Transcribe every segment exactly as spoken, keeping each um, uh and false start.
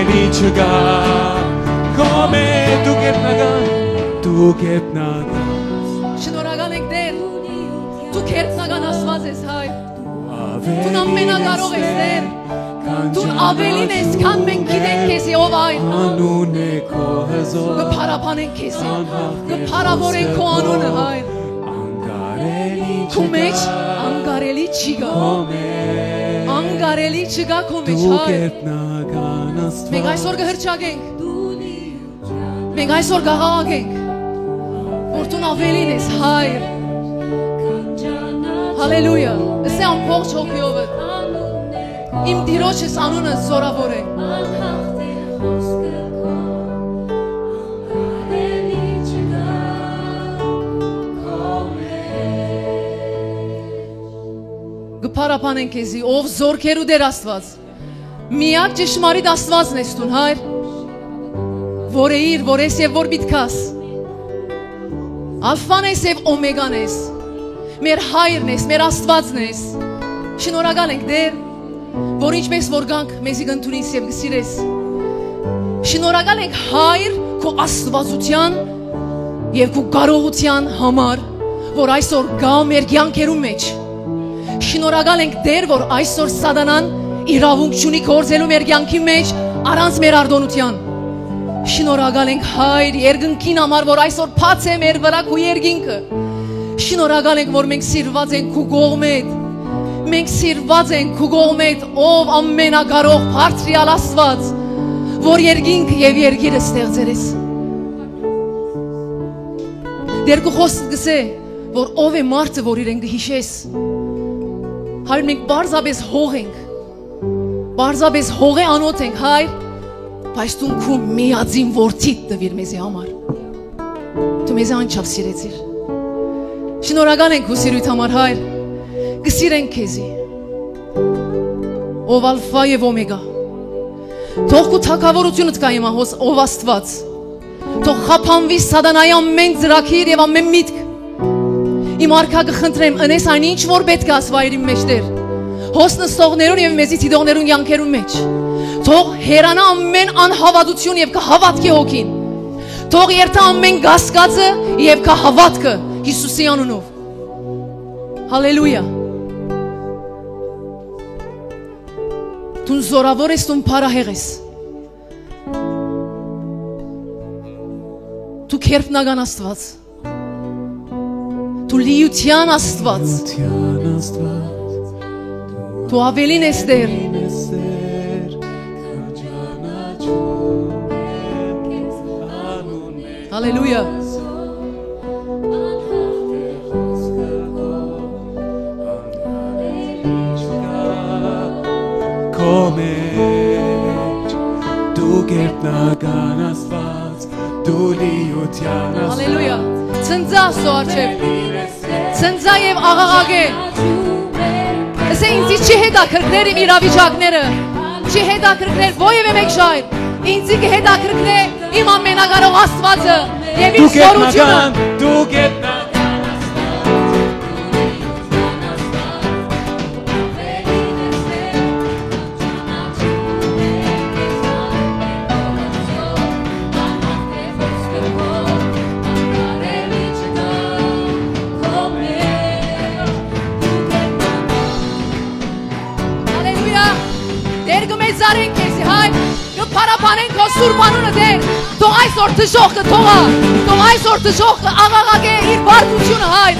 Մի չկայ քո մէջ, դու գերբնական, դու գերբնական։ Շնորհակալ ենք, Տէր, դու գերբնական Աստուած ես, հայր։ Դու ամենակարող ես, Տէր։ Դու ավելին ես, քան մենք գիտենք քեզի, ով այն։ Անունը քո հզոր, կը փառաբանենք քեզի, անհաղթ կը փառաւորենք քո անունը, հայր։ Անկարելի քո մեջ չկայ, անկարելի չի գա։ Քո մեջ անկարելի չկա քո մեջ, դու հայր։ Գերբնական Աստուած։ Մենք այսօր կը հռչակենք։ Մենք այսօր կ'աղաղակենք, որ դուն ավելին ես, հայր։ Հալելույա։ Ըսէ ամբողջ հոգիովդ. «Իմ Տիրոջս անունը զօրաւոր է»։ Կը փառաբանենք քեզի, ով զորքերու Տէր Աստուած, միակ ճշմարիտ Աստուածն ես դուն, հայր, որ էիր, որ ես եւ որ պիտի գաս։ Ալֆան ես եւ Օմեգան ես, մեր հայրն ես, մեր Աստուածն ես։ Շնորհակալ ենք, Տէր, որ ինչպես որ գանք, մեզի կ'ընդունիս եւ կը սիրես։ Շնորհակալ ենք, հայր, քո աստուածութեան եւ քո կարողութեան համար, որ այսօր կայ մեր կեանքերուն մէջ։ Շնորհակալ ենք, Տէր, որ այսօր Սատանան իրաւունք չունի գործելու մեր կեանքի մէջ առանց մեր արտօնութեան։ Շնորհակալ ենք, հայր, երկնքին համար, որ այսօր բաց է մեր վրայ քու երկինքը։ Շնորհակալ ենք, որ մենք սիրուած ենք քու կողմէդ։ Մենք սիրուած ենք քու կողմէդ, ով ամենակարող, բարձրեալ Աստուած, որ երկինքը եւ երկիրը ստեղծեր ես։ Տէր, քու խօսքդ կ'ըսէ, որ ով է մարդը, որ իրեն կը յիշես։ Հայր, մենք պարզապէս հող ենք։ Պարզապէս հողէ անոթ ենք, հայր, բայց դուն քու միածին որդիդ տուիր մեզի համար։ Դու մեզի անչափ սիրեցիր։ Շնորհակալ ենք քու սիրոյթ համար, հայր։ Կը սիրենք քեզի, ով Ալֆա եւ Օմեգա։ Թող քու թագաւորութիւնդ կայ հիմա, հոս-, ով Աստուած։ Թող խափանուի Սատանայի ամէն ծրագիր եւ ամէն միտք։ Իմ արքայ, կը խնդրեմ, ընես այն ինչ որ պէտք է ասուայր իմ մէջտեղ, հոս նստողներուն եւ մեզի դիտողներուն կեանքերուն մէջ։ Թող հեռանայ ամէն անհաւատութիւն եւ կը հաւատքի հոգին։ Թող երթայ ամէն կասկածը եւ կը հաւատքը Յիսուսի անունով։ Հալելույա։ Դուն զօրաւոր ես, դուն փառահեղ ես։ Դու գերբնական Աստուած։ Դու լիութեան Աստուած։ Լիութեան Աստուած, դու ավելին ես, Տէր։ Հալելույա։ Քո մեջ դու գերբնական Աստուած, դու լիութեան Աստուած։ Հալելույա։ Ցնծա Աստուծոյ առջեւ։ Ցնծա եւ աղաղակէ։ Ըսէ, ինձի չի հետաքրքրեր իմ իրավիճակները, չի հետաքրքրեր որեւէ մէկ ժայռ։ Ինձի կը հետաքրքրէ իմ ամենակարող Աստուածը եւ իր Դու զօրութիւնը։ գերբնական, դու գերբնական Աստուած, դու լիութեան Աստուած, դու ավելին ես, Տէր, Հալելույա։ Տէր, կը մեծարենք քեզի, հայր, կը փառաբանենք քո սուրբ անունը, Տէր։ Թող այսօր դժոխքը թողայ, թող այսօր դժոխքը աղաղակէ իր վարդությունը, հայր։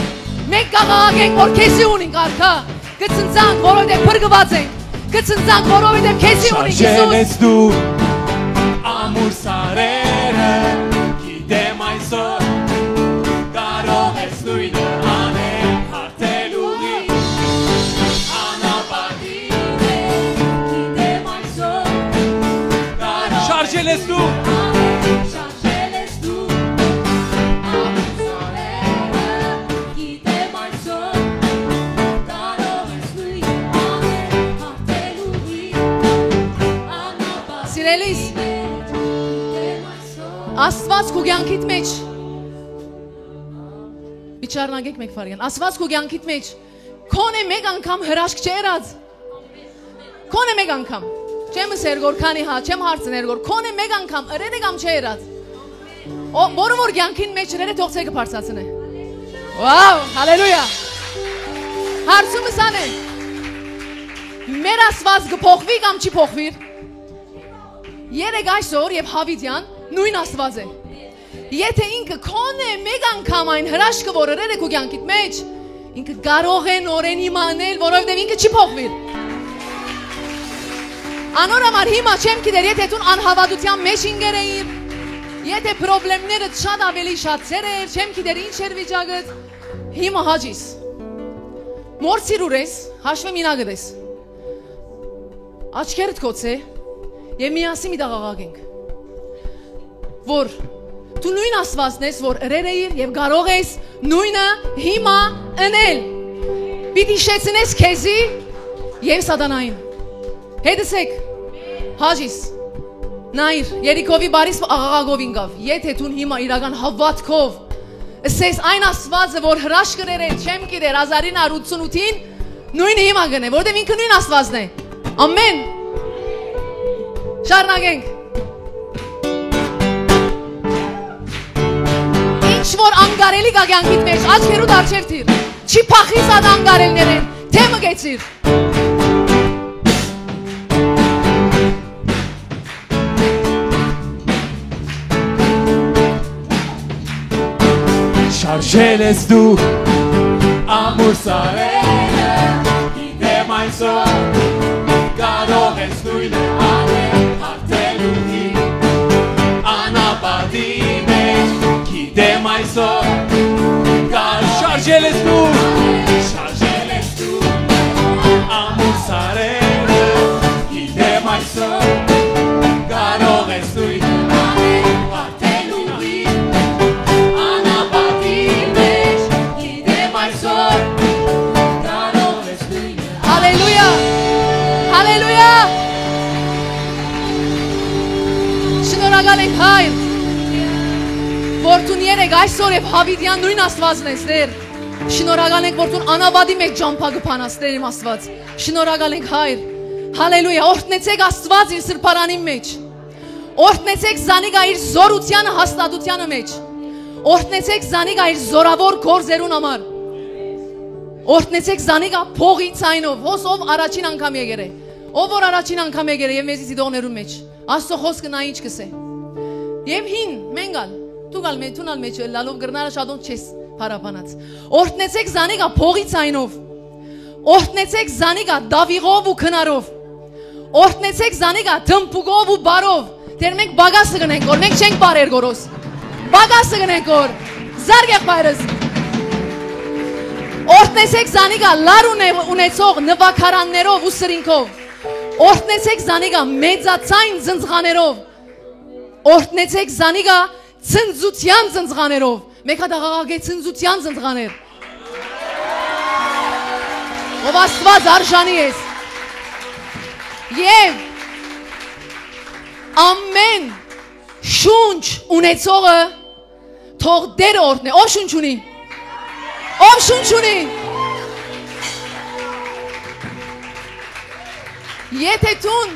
Մենք կաղաղակենք, որ քեզի ունենք արքայ, կը ցնծանք, որովհետեւ փրկուած ենք, կը ցնծանք, որովհետեւ քեզի ունենք, Յիսուս։ Շարժել ես դու ամուր սարերը, գիտեմ այսօր կարող ես նույնը անել, հարթել ուղի անապատին է, գիտեմ այսօր կարող ես Շարժել ես դու։ Շարժել ես դու ամուր սարերը, գիտեմ այսօր կարող ես նույնը անել, հարթել ուղի անապատին է, Սիրելիս, գիտեմ այսօր Աստուած քու կեանքիդ մէջ, մի չառնագեք մեկ վայրկեան, Աստուած քու կեանքիդ մէջ քոնէ մէկ անգամ հրաշք չէ ըրած։ Քոնէ մէկ անգամ։ Չեմ ըսեր գոր քանի հա, չեմ հարցներ գոր, քոնէ մէկ անգամ ըրեր է կամ չէ ըրած։ Ո-, որը որ կեանքին մեջ ըրեր է, թող ցեքը բարձրացնէ։ Վաու, հալելույա։ Հարցումը սան է։ Մեր Աստված կը փոխվի կամ չի փոխվիր։ Երեկ, այսօր եւ հավիտյան նոյն Աստված է։ Եթէ ինքը քոնէ մէկ անգամ այն հրաշքը որ ըրեր է քու կեանքիդ մեջ, ինքը կարող է նորէն հիմա ընել, որովհետեւ ինքը չի փոխվիր։ Անոր համար հիմա չեմ գիտեր, եթէ դուն անհավատութեան մեջ ինգեր էիր, եթէ պրոբլեմներդ շատ աւելի շատեր էր, չեմ գիտեր ինչ էր վիճակդ, հիմա հաճիս։ Մորցիր ուր ես, հաշվի մինակ ես։ Աչքերդ գոցե եւ միասին մի դաղաղակ ենք, որ դու նոյն Աստվածն ես, որ ըրեր էիր եւ կարող ես նոյնը հիմա ընել։ Պիտի հիշեցնես քեզի եւ սատանային։ Հետս եք, հաճիս, նայիր, Երիքովի բարիս աղաղակով ինկաւ։ Եթէ դուն հիմա իրական հաւատքով ըսես այն Աստվածը, որ հրաշք կրեր է, չեմ գիտեր, հազարին յոթ հարիւր ութսունութին, նոյնը հիմա կ'ընէ, որտեւ ինքը նոյն Աստվածն է։ Ամեն։ Շարունակենք։ Ինչ որ անկարելի կա կեանքիդ մեջ, աչքերուդ առջեւ դիր։ Չի փախի սա անկարելներէն, դէմը կեցիր։ Շարժել ես դու ամուր սարերը, գիտեմ այսօր կարող ես նույնը անել, հարթելու հին անապատի մեջ, գիտեմ այսօր կար շարժել ես դու, շարժել ես դու ամուր սարերը, գիտեմ այսօր կարող ես նույնը անել, Անապատի մեջ, գիտեմ այսօր, կարող ես նույնը։ Հալելույա։ Հալելույա։ Շնորհակալ ենք, Հայր, որ դուն երեկ, այսօր եւ հավիտյան նոյն Աստվածն ես, Տեր։ Շնորհակալ ենք, որ դուն անապատի մեջ ճամփա կը բանաս, Տեր իմ Աստված։ Շնորհակալ ենք, Հայր։ Հալելույա։ Օրհնեցեք Աստված իր սրբարանին մեջ։ Օրհնեցեք զանիկա իր զօրութեանը հաստատութեանը մեջ։ Օրհնեցեք զանիկա իր զօրաւոր գործերուն համար։ Օրհնեցեք զանիկա փողի ցայնով, հոս ով առաջին անգամ եկեր է, ով որ առաջին անգամ եկեր է եւ մեզի դիտողներուն մեջ, Աստծո խոսքը նա ինչ կ'ըսէ։ Եւ հին, մենք ալ, դուք ալ մե-, դուն ալ մեջ ըլլալով կրնարը շատոնց չես փարապանած։ Օրհնեցեք զանիկա փողի ցայնով։ Օրհնեցեք զանիկա դավիղով ու քնարով։ Օրհնեցեք զանիկա թմբուկով ու բարով։ Դեռ մենք պակասը կ'ընենք, որ մենք չենք բարեր գորոս։ Պակասը կ'ընենք, որ զարգ եղբայրս։ Օրհնեցեք զանիկա լար ունե-, ունեցող նվագարաններով ու սրինքով։ Օրհնեցեք զանիկա մեծացայն զնձղաներով։ Օրհնեցեք զանիկա ցնծութեան զնձղաներով։ Մէկ հատ աղաղակէ ցնծութեան զնձղաներ։ Ով Աստված արժանի ես։ Եւ ամեն շունչ ունեցողը թող Տերը օրհնէ։ Ո՞վ շունչ ունի։ Ո՞վ շունչ ունի։ Եթէ դուն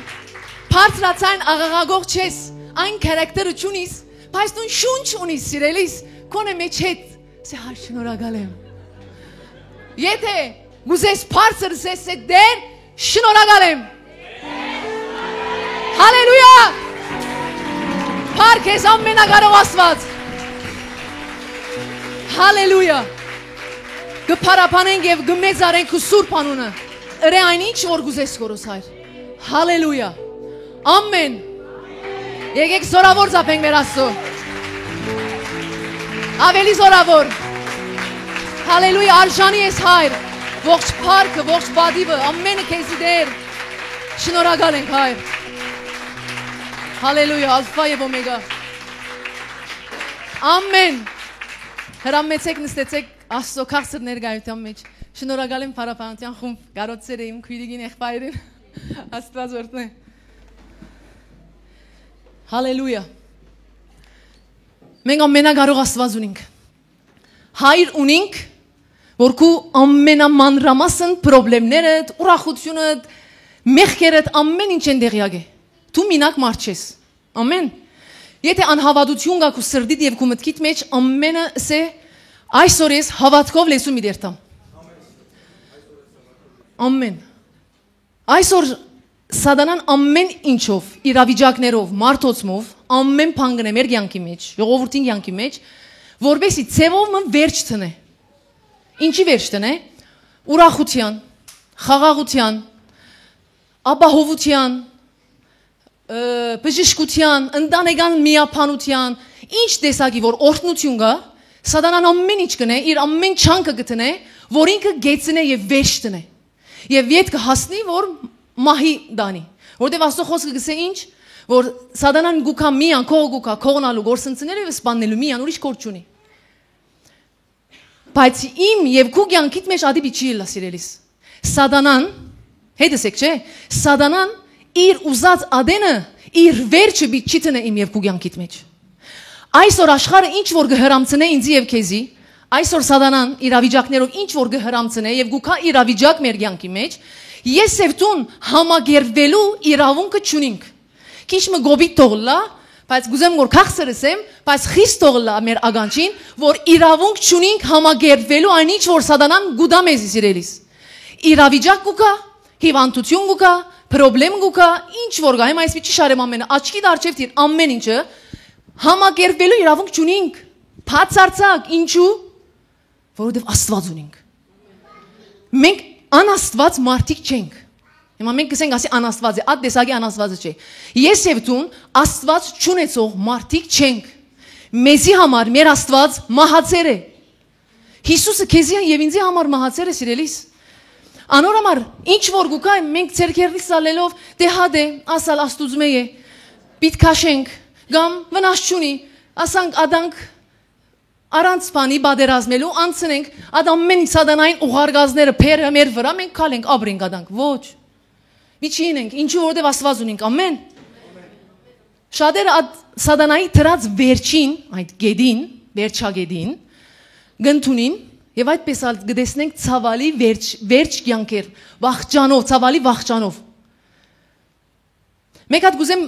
բարձրացան աղաղակող չես, այն քարակտերը չունիս, բայց դուն շունչ ունիս, սիրելիս, քոնե մեջ հետ, սե հայ շնորհակալ եմ։ Եթէ կ'ուզես բարձր, սե, սե Տեր, շնորհակալ եմ։ Հալելույա։ Փառք ես ամենակարող Աստված։ Հալելույա։ Կը փառապանենք եւ կը մեծարենք քու սուրբ անունը։ Ըրէ այն ինչ որ կ'ուզես, գորոս Հայր։ Հալելույա։ Ամեն։ Եկեք զորավոր ծափենք մեր Աստծո։ Ավելի զորավոր։ Հալելույա, արժանի ես, Հայր։ Ողջ փառքը, ողջ պատիվը, ամենը քեզի Տեր։ Շնորհակալ ենք, Հայր։ Հալելույա, Ալֆա եւ Օմեգա։ Ամեն։ Հրամեցեք, նստեցեք Աստծո քաղցր ներկայության մեջ։ Շնորհակալ եմ փառապանության խումբ, կարոցեր է իմ քույրիկին, եղբայրին։ Աստված օրհնե։ Հալելույա։ Մենք ամենակարող Աստված ունենք։ Հայր ունենք, որ քու ամենամանրամասն պրոբլեմներդ, ուրախությունդ, Մեղքերդ ամէն ինչ են տեղյակ է։ Դու մինակ մարդ չես։ Ամեն։ Եթե անհավատութիւն կա քու սրտիդ եւ քու մտքիդ մեջ, ամենը ըսէ, այսօր ես հաւատքով լեզու մի դերթամ։ Ամեն։ Այսօր Սատանան ամեն ինչով, իրավիճակներով, մարդոցմով, ամեն բան կնե մեր կյանքի մեջ, ժողովրդին կյանքի մեջ, որպեսի ձևով մը վերջ տնէ։ Ինչի վերջ տնէ։ Ուրախության, խաղաղության, ապահովության, ը, բժշկության, ընտանեկան միաբանության, ինչ տեսակի որ օրհնություն կա, Սատանան ամեն ինչ կնե, իր ամեն չանքը կտնէ, որ ինքը կեցնէ եւ վերջ տնէ։ Եւ ետ կը հասնի, որ մահի տանի։ Որտեւ Աստծո խօսքը կսէ ինչ, որ Սատանան գուքա միան, քող գուքա, կողնալու, գործընծնելու եւ սպաննելու միան, ուրիշ կոր չունի։ Բայց իմ եւ քու կյանքիդ մեջ ատի պիչի ըլլա, սիրելիս։ Սատանան, հետս եք, չէ՞, Սատանան իր ուզած ատենը, իր վերջը պիչի տնէ իմ եւ քու կյանքիդ մեջ։ Այսօր աշխարհը ինչ որ կը հրամցնէ ինձի եւ քեզի, այսօր Սատանան իրավիճակներով ինչ որ կը հրամցնէ եւ գուքա իրավիճակ մեր կյանքի մեջ, ես եւ դուն համակերպվելու իրավունքը չունինք։ Քիչ մը գոբիտ թող ըլլա, բայց կուզեմ որ քաղցր ըսեմ, բայց խիստ թող ըլլա մեր ականջին, որ իրավունք չունինք համակերպվելու այն ինչ որ Սատանան գուտա մեզի, սիրելիս։ Իրավիճակ կուքա, հիվանդություն կուքա, պրոբլեմ կուքա, ինչ որ գայ, հիմա ես պիչի շարեմ ամենը, աչքիդ առջեւ դիր ամեն ինչը, համակերպվելու իրավունք չունինք, բացարձակ, ինչու, որովհետեւ Աստուած ունինք։ Մենք անաստուած մարդիկ չենք։ Հիմա մենք կսենք, ասի անաստուած է, այդ տեսակի անաստուածը չէ։ Ես եւ դուն Աստուած չունեցող մարդիկ չենք։ Մեզի համար մեր Աստուած մահացեր է։ Յիսուսը քեզի եւ ինձի համար մահացեր է, սիրելիս։ Անոր համար ինչ որ գուքա, մենք ձերքերնից ալելով, դե հա դե, ասալ Աստուծմէ է, պիտ քաշենք, կամ վնաս չունի, ասանք, ադանք, առանց բանի պատերազմելու, անցնենք, այդ ամեն ինչ Սատանային ուղարկածները, փերը մեր վրա, մենք քալենք, ապրենք, ադանք։ Ոչ։ Մի չի ինենք, ինչու որովհետեւ Աստուած ունենք, ամեն։ Շատերը այդ Սատանայի դրած վերջին, այդ գետին, վերջագետին, կընդունին, եւ այդպես ալ կտեսնենք ցավալի վերջ, վերջ կյանքեր, վախճանով, ցավալի վախճանով։ Մեկ հատ կուզեմ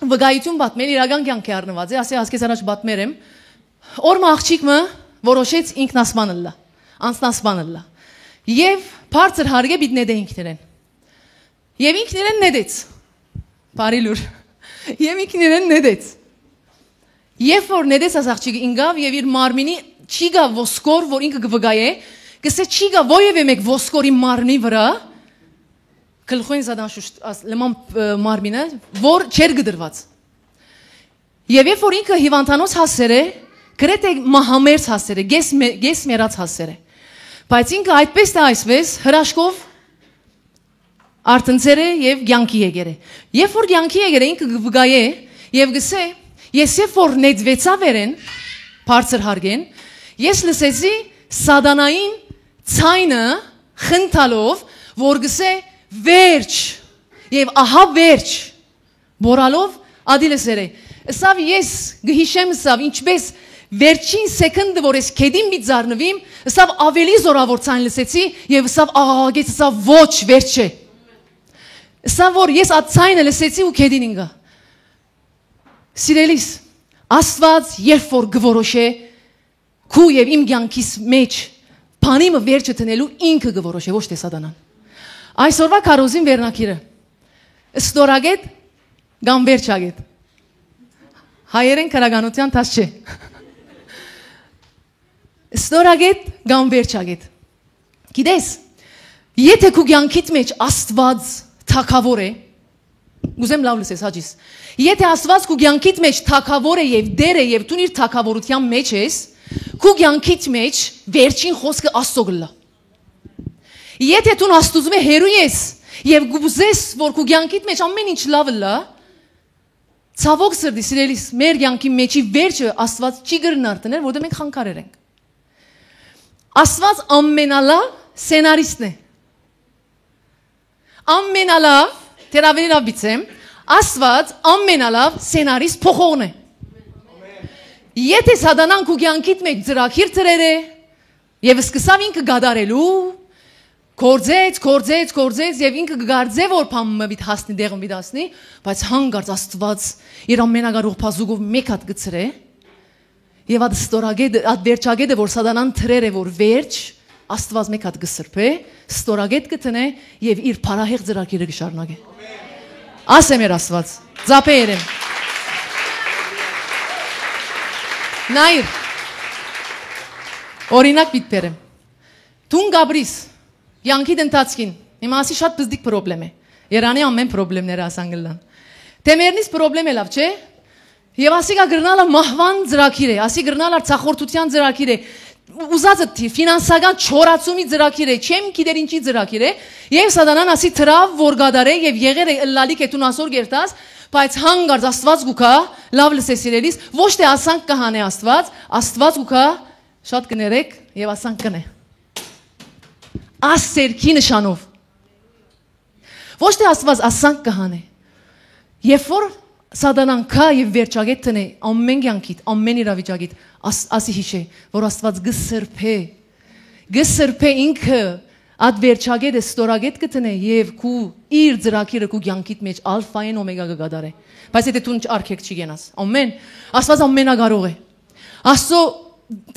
վկայություն պատմել, իրական կյանքի առնուած է, ասի հասկես առաջ պատմեր եմ։ Օր մը աղջիկ մը որոշեց ինքնասպան ըլլա, անձնասպան ըլլա։ Եւ բարձր հարգե պիտ նետէ ինքներեն։ Եւ ինքներեն նետեց։ Բարի լուր։ Եւ ինքներեն նետեց։ Երբ որ նետեց աս աղջիկը ինգավ եւ իր մարմինի չի գա ոսկոր, որ ինքը կվկայէ, կսե չի գա ովեւէ մեկ ոսկոր իմ մարմնի վրա, գլխոյն զադան շուշտ, աս, լման, ը, մարմինը, որ չեր կդրված։ Եւ երբ որ ինքը հիվանդանոց հասեր է, գրեթե մահամերձ հասեր է, գես մե-, գես մեռած հասեր է։ Բայց ինքը այդպես թե այսպես հրաշքով արթնցեր է եւ կյանքի եկեր է։ Երբ որ կյանքի եկեր է, ինքը կվկայէ եւ գսե, ես երբ որ նետվեցա վերեն, բարձր հարգեն, ես լսեցի Սատանային ցայնը խնդալով, որ գսե, «Վերջ», եւ ահա վերջ, բորալով ադի լսեր է։ Ըսաւ, ես գհիշեմ, ըսաւ, ինչպես վերջին սեքնդը, որ ես քեդին մի ձարնվիմ, ըսաւ, ավելի զորավոր ցայն լսեցի եւ ըսաւ, աղաղակեց, ըսաւ, «Ոչ, վերջ չէ»։ Ըսաւ, որ ես այդ ցայնը լսեցի ու քեդին ինգա։ Սիրելիս, Աստուած երբ որ կորոշէ, քու եւ իմ կյանքիս մեջ բանի մը վերջը տնելու ինքը կորոշէ, ոչ թե Սատանան։ Այսօրվա քարոզին վերնակիրը. ստորագետ կամ վերջագետ։ Հայերեն քրականության դաս չէ։ Ստորագետ կամ վերջագետ։ Գիտես, եթե քու կյանքիդ մեջ Աստուած թագավոր է, ուզեմ լավ լսես, հաճիս, եթե Աստուած քու կյանքիդ մեջ թագավոր է եւ Տեր է եւ դուն իր թագավորության մեջ ես, քու կյանքիդ մեջ վերջին խոսքը Աստծո կլլա։ Եթե դուն Աստուծմէ հեռու ես եւ կուզես, որ քու կյանքիդ մեջ ամեն ինչ լավ լա, ցավոք սրտի, սիրելիս, մեր կյանքի մեջի վերջը Աստուած չի կրնար տնել, որտեղ մենք խանգարեր ենք։ Աստուած ամենալավ սենարիստն է։ Ամենալավ, դեռ ավելի լավ բիցեմ, Աստուած ամենալավ սենարիստ փոխողն է։ Եթե Սատանան քու կյանքիդ մեջ ծրագիր դրեր է, եւ սկսաւ ինքը գադարելու, Գործեց, գործեց, գործեց, եւ ինքը կկարծէ որ բան մը պիտի հասնի, դեղը պիտի հասնի, բայց հանկարծ Աստուած իր ամենակարող բազուկով մէկ հատ կը ցրէ, եւ այդ ստորագետ, այդ վերջագետը, որ սատանան թրեր է որ վերջ, Աստուած մէկ հատ կը սրբէ, ստորագետ կը տնէ եւ իր փառահեղ ծրագիրը կը շարունակէ։ Ասե մեր Աստուած, ծափե երեմ։ Նայր, օրինակ պիտի բերեմ։ Դուն կապրիս, կեանքիդ ընթացքին, հիմա ասի շատ բզդիկ պրոբլեմ է, երանի ամեն պրոբլեմները ասան կլան, դե մեռնիս պրոբլեմ է, լաւ չէ՞։ Եւ ասիկա կրնալը մահուան ծրագիր է, ասի կրնալը ծախորդութեան ծրագիր է, ուզածդ թի, ֆինանսական չորացումի ծրագիր է, չեմ գիտեր ինչի ծրագիր է, եւ սատանան ասի դրաւ որ կատարէ եւ եղեր է ըլլալիք է դուն ասոր կերտաս, բայց հանկարծ Աստուած կու գայ, լաւ լսե սիրելիս, ոչ թե ասանք կը հանէ Աստուած, Աստուած կու գայ, շատ կներեք, եւ ասանք կնէ։ Աս սերքի նշանով։ Ոչ թե Աստուած ասանք կը հանէ։ Երբ որ սատանան գայ եւ վերջագետ տնէ ամեն կեանքիդ, ամեն իրավիճակիդ, աս-, ասի յիշէ, որ Աստուած կը սրբէ, կը սրբէ ինքը, այդ վերջագետը ստորագետ կը տնէ եւ քու իր ծրագիրը քու կեանքիդ մեջ ալֆայեն օմեգա կը կատարէ։ Բայց եթե դուն արկեք չի կենաս։ Ամեն, Աստուած ամենակարող է։ Աստծո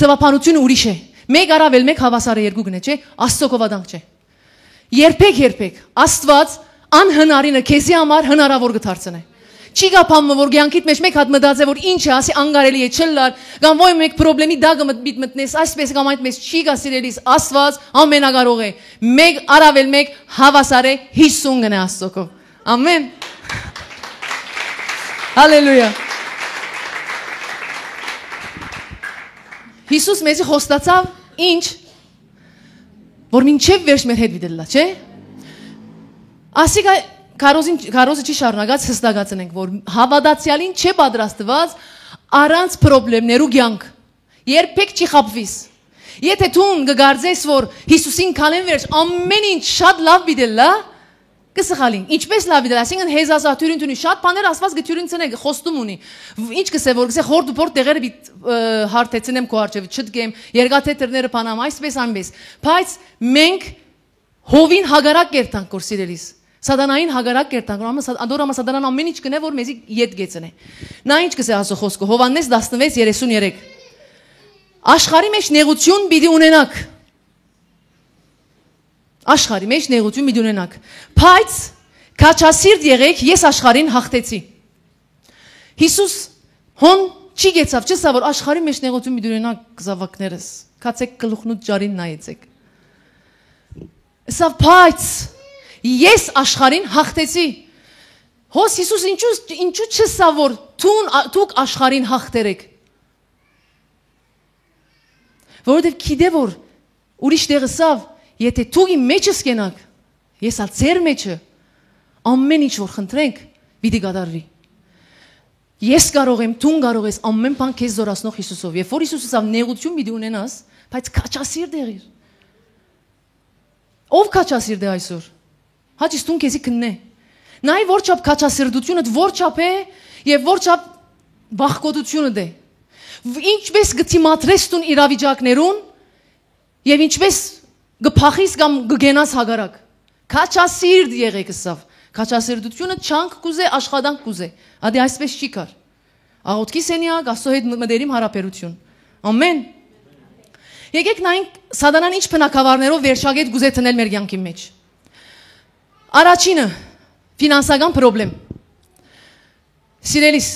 թվաբանությունը ուրիշ է։ Մեկ առավել մեկ հավասարը երկու կնե, չէ՞։ Աստծո կովադանք չէ։ Երբեք, երբեք Աստուած անհնարինը քեզի համար հնարավոր կը դարձնէ։ Չի գա բան մը, որ կեանքիդ մեջ մէկ հատ մտածէ, որ ինչ է, ասի անկարելի է, չլլար, կամ ոյ մէկ պրոբլեմի տակը մտ-, միտ մտնես, այսպես կամ այդպես չի գա, սիրելիս, Աստուած ամենակարող է։ Մեկ առավել մեկ հավասար է հիսուն գնե Աստծոքով։ Ամեն։ Հալելույա։ Հիսուս մեզի խոստացաւ ինչ, որ մինչև վերջ մեր հետ պիտի լա, չէ՞։ Ասիկա քարոզին, քարոզը չի շարունակած, հստակացնենք, որ հավատացյալին չէ պատրաստված առանց պրոբլեմներու կյանք։ Երբեք չի խաբվիս։ Եթե դուն կգարձես, որ Հիսուսին քանեն վերջ ամեն ինչ շատ լաւ պիտի լա, կը սխալին։ Ինչպես լաւ պիտի լա, այսինքն հեզազա թուրին թունի շատ բաներ Աստված կը թուրին ցնե, խոստում ունի։ Վ-, ինչ կսե, որ կսե խորդ ու փորդ տեղերը պիտ, ը, հարթեցնեմ քո առջեւը, չտկեմ, երկաթեթրները բանամ, այսպես, այնպես։ Բայց մենք հովին հակառակ կերտանք կոր սիրելիս։ Սատանային հակառակ կերտանք, որ ամը սա-, ադոր ամը սատանան ամեն ինչ կնե, որ մեզի ետ կեցնե։ Նա ինչ կսե ասո խոսքը, Հովհաննես տասնվեց երեսուն երեք։ Աշխարհի մեջ նեղություն պիտի ունենաք։ Աշխարհի մեջ նեղություն պիտի ունենաք, բայց քաջասիրտ եղեք, ես աշխարհին հաղթեցի։ Հիսուս հոն չի գեցավ, չսա որ աշխարհի մեջ նեղություն պիտի ունենաք, զավակներս, քացեք գլուխնուտ ջարին նայեցեք։ Սա, բայց ես աշխարհին հաղթեցի։ Հոս Հիսուս ինչու, ինչու չսա որ դուն, ա-, դուք աշխարհին հաղթեր եք։ Որովհետև գիտե որ ուրիշ տեղ ըսաւ, եթե դուք իմ մեջս կենաք, ես ալ ձեր մեջը, ամեն ինչ որ խնդրենք, պիտի կատարվի։ Ես կարող եմ, դուն կարող ես, ամեն բան քեզ զորացնող Հիսուսով։ Երբ որ Հիսուս ըսաւ, նեղություն պիտի ունենաս, բայց քաջասիրտ եղիր։ Ո՞վ քաջասիրտ է այսօր։ Հաճիս դուն քեզի քննե։ Նայ, որ չափ քաջասիրտությունդ, որ չափ է եւ որ չափ վախկոտությունդ է։ Վ-, ինչպես կդիմադրես դուն իրավիճակներուն եւ ինչպես կփախիս կամ կգենաս հակառակ։ Քաջասիրտ եղեք, ըսաւ։ Քաջասիրտությունը չանք կուզե, աշխատանք կուզե։ Ադի այսպես չի կար։ Աղոթքի սենյակ, Աստծո հետ մտերիմ հարաբերություն։ Ամեն։ Եկեք նայենք, սատանան ինչ բնակավարներով վերջակետ կուզե դնել մեր կյանքի մեջ։ Առաջինը, ֆինանսական պրոբլեմ։ Սիրելիս,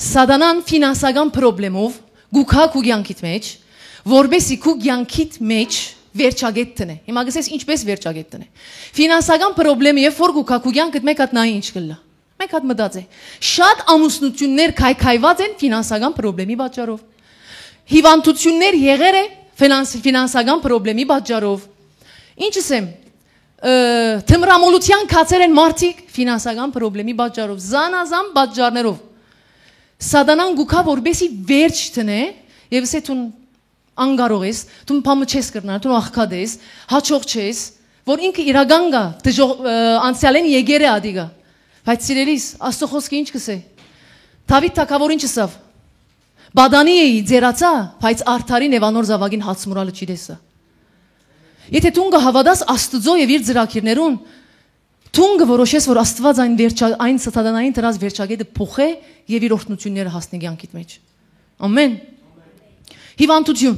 սատանան ֆինանսական պրոբլեմով գուքա քու կյանքիդ մեջ, որպեսի քու կյանքիդ մեջ վերջակետ տնե։ Հիմա գսես ինչպես վերջակետ տնե։ Ֆինանսական պրոբլեմը, երբ որ գուքա քու կյանքիդ, մեկ հատ նայ ինչ կլլա։ Մեկ հատ մտածե։ Շատ ամուսնություններ քայքայված են ֆինանսական պրոբլեմի պատճառով։ Հիվանդություններ եղեր է ֆինանս-, ֆինանսական պրոբլեմի պատճառով։ Ինչ ասեմ, ը, թմրամոլության քացեր են մարդիկ ֆինանսական պրոբլեմի պատճառով, զանազան պատճառներով։ Սատանան գուքա որպեսի վերջ տնե եւ ասե դուն անկարող ես, դու բան մը չես կրնար, դու աղքատ ես, հաջող չես, որ ինքը իրական գա, դժոխ-, ը, անցյալեն եկեր է ադիգա։ Բայց սիրելիս, Աստծո խոսքը ինչ կսե։ Դավիթ թագավոր ինչ ասավ։ Պատանի էի, ձերացա, բայց արդարին եւ անոր զավակին հացմուրալը չի տեսա։ Եթէ դուն կը հաւատաս Աստուծոյ եւ իր ծրագիրներուն, դուն կը որոշես, որ Աստուած այն վերջա-, այն Սատանային դրած վերջակէտը փոխէ եւ իր օրհնութիւնները հասնի կեանքիդ մէջ։ Ամեն։ Հիւանդութիւն։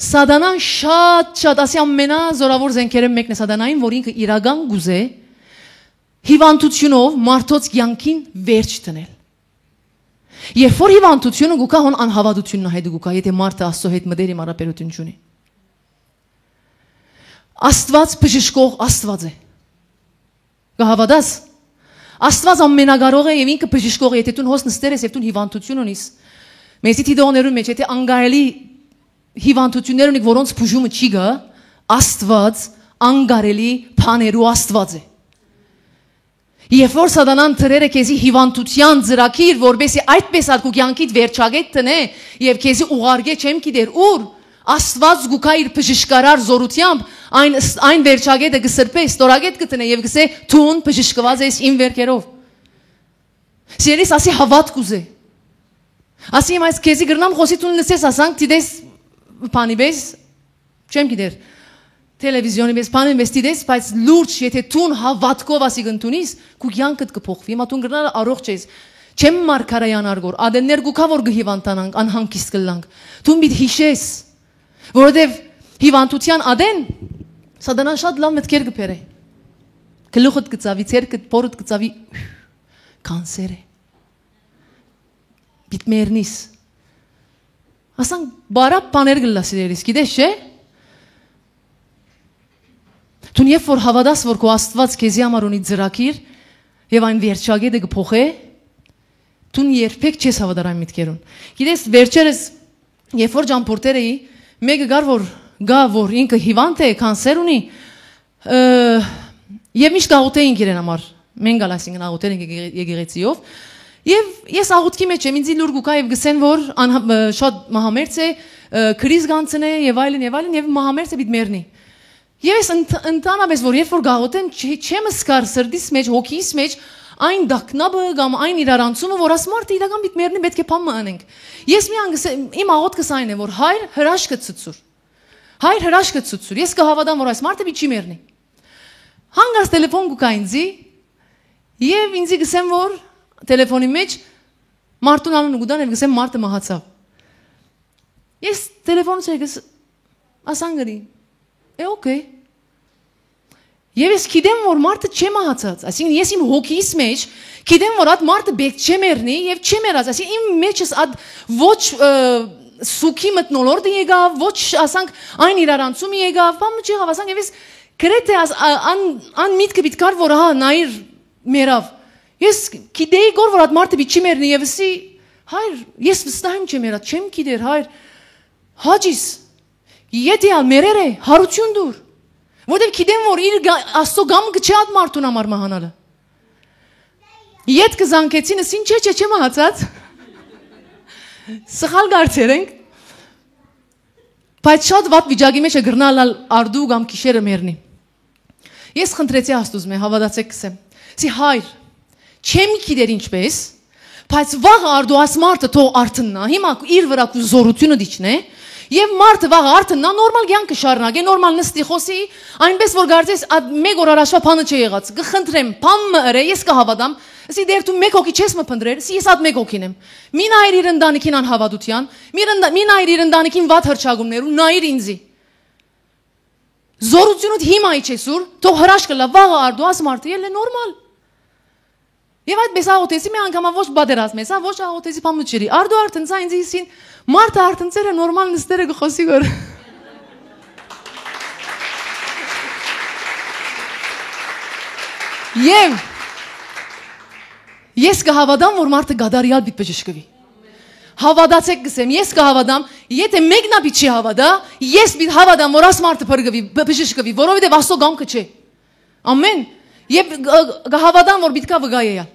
Սատանան շատ, շատ, ասի, ամենազորաւոր զէնքերէն մէկն է Սատանային, որ ինքը իրական կ'ուզէ հիւանդութիւնով մարդոց կեանքին վերջ դնել։ Երբ որ հիւանդութիւնը գուկա, հոն անհաւատութիւնն ա հետը գուկա, եթէ մարդը Աստծո հետ մտերիմ առապերութիւն չունի։ Աստուած բժշկող Աստուած է։ Կը հաւատաս։ Աստուած ամենակարող է եւ ինքը բժշկող է, եթէ դուն հոս նստեր ես եւ դուն հիւանդութիւն ունիս։ Մեզի դիտողներուն մէջ, եթէ անկարելի հիւանդութիւններ ունիք, որոնց բուժումը չի գա, Աստուած անկարելի բաներու Աստուած է։ Երբ որ Սատանան դրեր է քեզի հիւանդութեան ծրագիր, որպեսզի այդպես ալ քու կեանքիդ վերջակետ դնէ եւ քեզի ուղարկէ չեմ գիտեր ուր, Աստուած գուկա իր բժշկարար զորութեամբ այն, այն վերջակետը կը սրբէ, ստորակետ կը դնէ եւ կսէ. «Դուն բժշկուած ես իմ վերքերով»։ Սիրելիս, ասի հաւատք ուզէ։ Ասի, հիմա ես քեզի կրնամ խօսի, դուն լսես, ասանք, դիտես, բանի պես, չեմ գիտեր, տելևիզիոնի պես, բանի պես դիտես, բայց լուրջ, եթէ դուն հաւատքով ասի կ'ընդունիս, քու կեանքդ կը փոխուի, հիմա դուն կրնար առողջ ես։ Չեմ մարգարեան արգոր, ատեններ գուկա որ կը հիւանդանանք, անհանգիստ կ'ըլլանք։ Դուն պիտի յիշես, որովհետեւ հիւանդութեան ատեն Սատանան շատ լավ մտքեր կը բերէ։ Գլուխդ կը ծաւի, ձեռքդ, փորդ կը ծաւի, կանսեր է։ Պիտի մեռնիս։ Ասանք, բարապ բաներ կ'ըլլայ, սիրելիս, գիտես, չէ՞։ Դուն երբ որ հաւատաս, որ քո Աստուած քեզի համար ունի ծրագիր եւ այն վերջակետը կը փոխէ, դուն երբեք չես հաւատար այն միտքերուն։ Գիտես, վերջերս, երբ որ ճամբորդեր էի, մէկը կար, որ գայ, որ ինքը հիւանդ է, կանսեր ունի, ը, եւ միշտ աղօթէինք իրեն համար։ Մենք ալ, այսինքն, աղօթեր ենք եկեղեցիով։ Եւ ես աղօթքի մէջ եմ, ինձի լուր գուկա եւ գսեն, որ անհ-, ը, շատ մահամերձ է, ը, կրիզ կանցնէ եւ այլն, եւ այլն, եւ մահամերձ է, պիտի մեռնի։ Եվ ես ընդ-, ընդհանրապես, որ երբ որ գաղութեն, չի-, չեմ զգար սրտիս մեջ, հոգիս մեջ այն տագնապը կամ այն իրարանցումը, որ աս մարդը իրական պիտի մեռնի, պէտք է բան մը անենք։ Ես մի անգս-, իմ աղոթքս այն է, որ Հայր, հրաշքը ցուցուր։ Հայր, հրաշքը ցուցուր։ Ես կհավատամ, որ այս մարդը պիտի չի մեռնի։ Հանգարց տելեֆոն կուկա ինձի, եւ ինձի գսեն, որ տելեֆոնի մեջ մարդուն անունը կուտան եւ գսեն, մարդը մահացավ։ Ես տելեֆոնս եկս, ասան գրի, է, օքեյ։ Եվ ես գիտեմ, որ մարդը չէ մահացած, այսինքն ես իմ հոգիս մեջ գիտեմ, որ այդ մարդը պէտք չէ մեռնի եւ չէ մեռած, այսինքն իմ մեջս այդ ոչ, ը, սուքի մթնոլորտը եկավ, ոչ, ասանք, այն իրարանցումը եկավ, բան մը չեղավ, ասանք, եւ ես գրեթե աս-, ա-, ան, ան միտքը պիտի կար, որ ահա, նայիր, մեռավ։ Ես գիտեի գոր, որ այդ մարդը պիտի չի մեռնի եւ ասի, Հայր, ես վստահ եմ, չէ մեռած, չեմ գիտեր, Հայր, հաճիս, եթէ ալ մեռեր է, հարություն դուր, որտեւ գիտեմ, որ իր գա-, Աստծո կամքը չէ այդ մարդուն համար մահանալը։ Ետքը զանգեցին, ասին, չէ, չէ, չէ մահացած, սխալ կարծեր ենք, բայց շատ վատ վիճակի մեջ է, կրնալ ալ արդու կամ գիշերը մեռնի։ Ես խնդրեցի Աստուծմէ, հավատացեք, կսեմ, սի, Հայր, չեմ գիտեր ինչպես, բայց վաղ արդու այս մարդը թող արթննա, հիմա իր վրա քու զորությունը դիչնե, եւ մարդը վաղ արթննա, նորմալ կյանքը շարունակե, նորմալ նստի, խոսի, այնպես որ կարծես այդ մեկ օր առաջվա բանը չի եղած։ Կխնդրեմ, բան մը ըրե, ես կհավատամ, սի դեր դու մեկ հոգի չես մը փնտրեր, սի ես այդ մեկ հոգին եմ։ Մի նայիր իր ընտանիքին անհավատության, մի ընտա-, մի նայիր իր ընտանիքին վատ հրճակումներու, նայիր ինձի։ Զորությունդ հիմա իջեսուր, թող հրաշքը լա, վաղը արդու աս մարդը ելլե նորմալ։ Եվ այդպես աղոթեցի, մի անգամ ոչ պատերազմ ես, հա, ոչ աղոթեցի, բան մը չերի։ Արդու արդեն սա ինձ իսին, մարդը արդեն ծերը նորմալ նստերը կխոսի գոր։ Եվ ես կհավատամ, որ մարդը գադարյալ պիտի բժշկվի։ Հավատացեք, կսեմ, ես կհավատամ, եթե մեկնա պիտի չի հավատա, ես պիտի հավատամ, որ աս մարդը փրկվի, բ-, բժշկվի, որովհետև Աստծո կամքը չէ։ Ամեն։ Եվ կ-, կ-, կհավատամ, որ պիտի կա վկայ էա։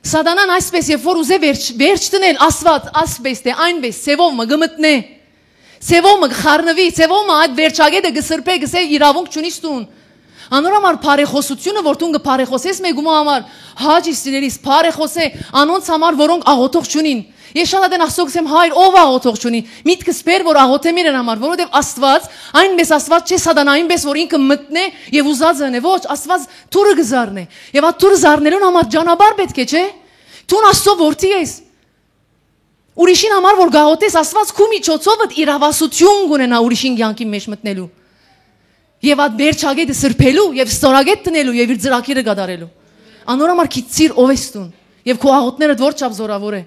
Սատանան այսպես, երբ որ ուզե վերջ, վերջ դնել, Աստված, ասպես թե այնպես, սևով մը կմտնե, սևով մը կխառնվի, սևով մը այդ վերջագետը կսրբե, կսե իրավունք չունիս դուն։ Անոր համար բարեխօսութիւնը, որ դուն կը բարեխօսես մէկու համար, հաճ սիրելիս, բարեխօսէ անոնց համար, որոնք աղօթող չունին։ Ես շատ ատեն Աստծո կ'ըսեմ, Հայր, ով աղօթող չունի, միտքս բեր, որ աղօթեմ իրեն համար, որովհետեւ Աստուած, այնպես Աստուած չէ Սատանա, այնպես որ ինքը մտնէ եւ ուզածը ընէ, ոչ, Աստուած դուռը կը զարնէ։ Եւ այդ դուռը զարնելուն համար ճանապարհ պէտք է, չէ՞։ Դուն Աստծո որդի ես։ Ուրիշին համար որ գաղութես, Աստուած քու միջոցովդ իրաւասութիւն կունենայ ուրիշին կեանքին մէջ մտնելու եւ այդ վերջագետը սրբելու եւ ստորագետ դնելու եւ իր ծրագիրը կատարելու։ Անոր համար գիտցիր ով ես դուն եւ քու աղօթքներդ որչափ զօրաւոր է։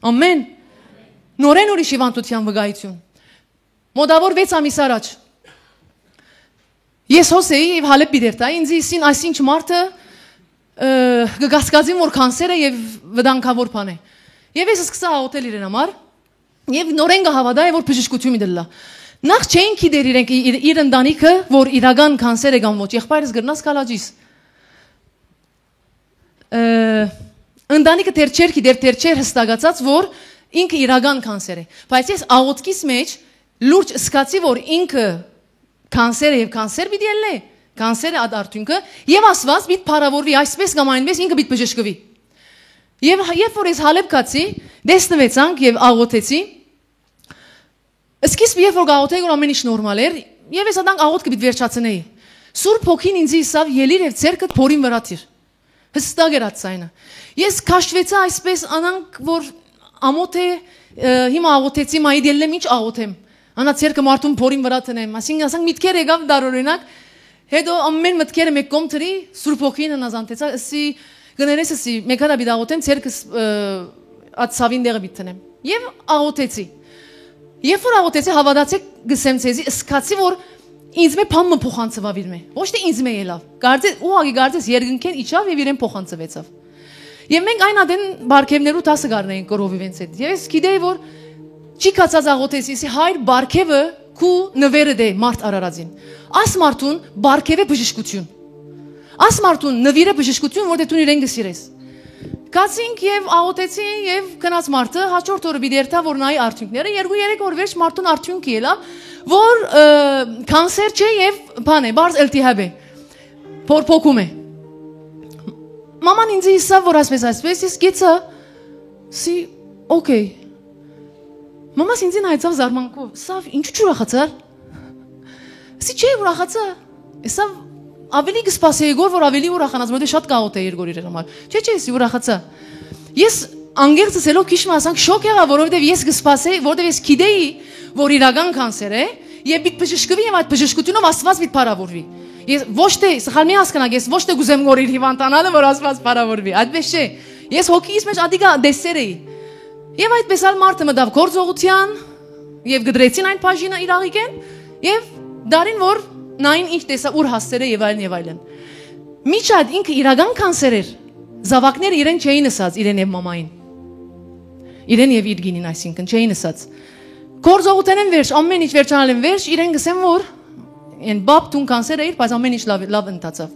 Ամեն։ Նորէն ուրիշ հիւանդութեան վկայութիւն։ Մոտաւոր վեց ամիս առաջ ես հոս էի եւ Հալէպ պիտի երթայ, ինձ ըսին, այս ինչ մարդը, ը, կը կասկածին որ կանսեր է եւ վտանգաւոր բան է։ Եւ ես սկսա աղօթել իրեն համար եւ նորէն կը հաւատայ որ բժշկութիւն պիտի ըլլայ։ Նախ չէին գիտեր իրենք, իր, իր ընտանիքը, որ իրական կանսեր է կամ ոչ, եղբայրս կրնաս գալ աջիս։ Ը, ընտանիքը դեռ չէր գիտեր, դեռ չէր հստակացած որ ինքը իրական կանսեր է, բայց ես աղօթքիս մէջ լուրջ սկացի որ ինքը կանսեր է եւ կանսեր պիտի ելլէ, կանսեր է այդ արդյունքը, եւ Աստուած պիտի փառաւորուի այսպես կամ այնպես, ինքը պիտի բժշկուի։ Եւ երբ որ ես Հալէպ գացի, տեսնուեցանք եւ աղօթեցի, սկիզբը երբ որ կաղօթեի որ ամեն ինչ նորմալ էր, եւ ես ատանկ աղօթքը պիտի վերջացնեի, Սուրբ Հոգին ինձ ըսաւ, ելիր եւ ձեռքդ փորին վրայ դիր։ Հստակ էր այդ ձայնը։ Ես քաշվեցա այսպես, անանկ որ ամոթ է, ը, հիմա աղոթեցի, մայ դիելլեմ, ինչ աղոթեմ։ Անա ձեռքը մարդուն փորին վրայ տնեմ։ Այսինքն, ասենք միտքեր եկաւ դարօրինակ, հետո ամեն մտքերը մեկ կողմ դրի, Սուրբ Հոգին հնազանդեցա, ըսի, կներես, ըսի, մեկ հատ պիտի աղոթեմ, ձեռքս, ը, այդ ցաւին դեղը պիտի տնեմ։ Եւ աղոթեցի։ Երբ որ աղոթեցի, հաւատացէք, գսեմ ձեզի, սկացի որ ինձ մէ բան մը փոխանցուաւ իր մէ։ Ոչ թե ինձ մէ ելաւ։ Կարծես, ուղղակի կարծես երկնքէն իջաւ եւ իրեն փոխանցուեցաւ։ Եւ մենք այն ատեն պարգեւներու դասը կ'առնենք կռովի վենց հետ։ Եւ ես գիտեի որ չի կացած աղոթես, եսի Հայր պարգեւը քու նվերը դէ մարդ արարածին։ Աս մարդուն պարգեւէ բժշկութիւն։ Աս մարդուն նվիրէ բժշկութիւն, որտեղ դուն իրեն կը սիրես։ Գացինք եւ աղոթեցի եւ գնաց մարդը, հաջորդ օրը պիտի երթայ որ նայի արդյունքները, երկու-երեք օր վերջ մարդուն արդյունքը ելա, որ, ը, կանսեր չէ եւ բան է, բարձ էլթիհապ է, փորփոքում է։ Մաման ինձ ըսաւ որ այսպես, այսպես, ես գեցա, սի, օքեյ։ Մամաս ինձ նայեցաւ զարմանքով, սա ինչու՞ չուրախացար։ Սի չէ ուրախացա, սա ավելի կսպասեի գոր որ ավելի ուրախանաց, որտեղ շատ կաղոթ է երկոր իրեն համար։ Չէ, չէ, սի ուրախացա։ Ես անգերձ ասելով քիչ մը ասանք շոկ եղա, որովհետև ես կսպասեի, որովհետև ես գիտեի որ իրական կանսեր է, եւ պիտի բժշկվի, եւ այդ բժշկությունով Աստված պիտի փառավորվի։ Ես ոչ թե, սխալ մի հասկնաք, ես ոչ թե կուզեմ որ իր հիվանդանալը որ Աստված փառավորվի, այդպես չէ։ Ես հոգիս մեջ ադիկա տեսեր էի։ Եւ այդպես ալ մարդը մտավ գործողության եւ գդրեցին այն բաժինը իր աղիքեն, եւ դարին որ նային ինչ տեսա, ուր հասցեր է, եւ այլն, եւ այլն։ Միջատ ինքը իրական կանսեր էր, զավակները իրեն չէին ըսած, իրեն եւ մամային, իրեն եւ իր գինին, այսինքն, չէին ըսած։ Գործողութենեն վերջ, ամեն ինչ վերջանալեն վերջ, իրեն գսեմ որ են բապ դուն կանսեր էիր, բայց ամեն ինչ լավ, լավ ընթացավ։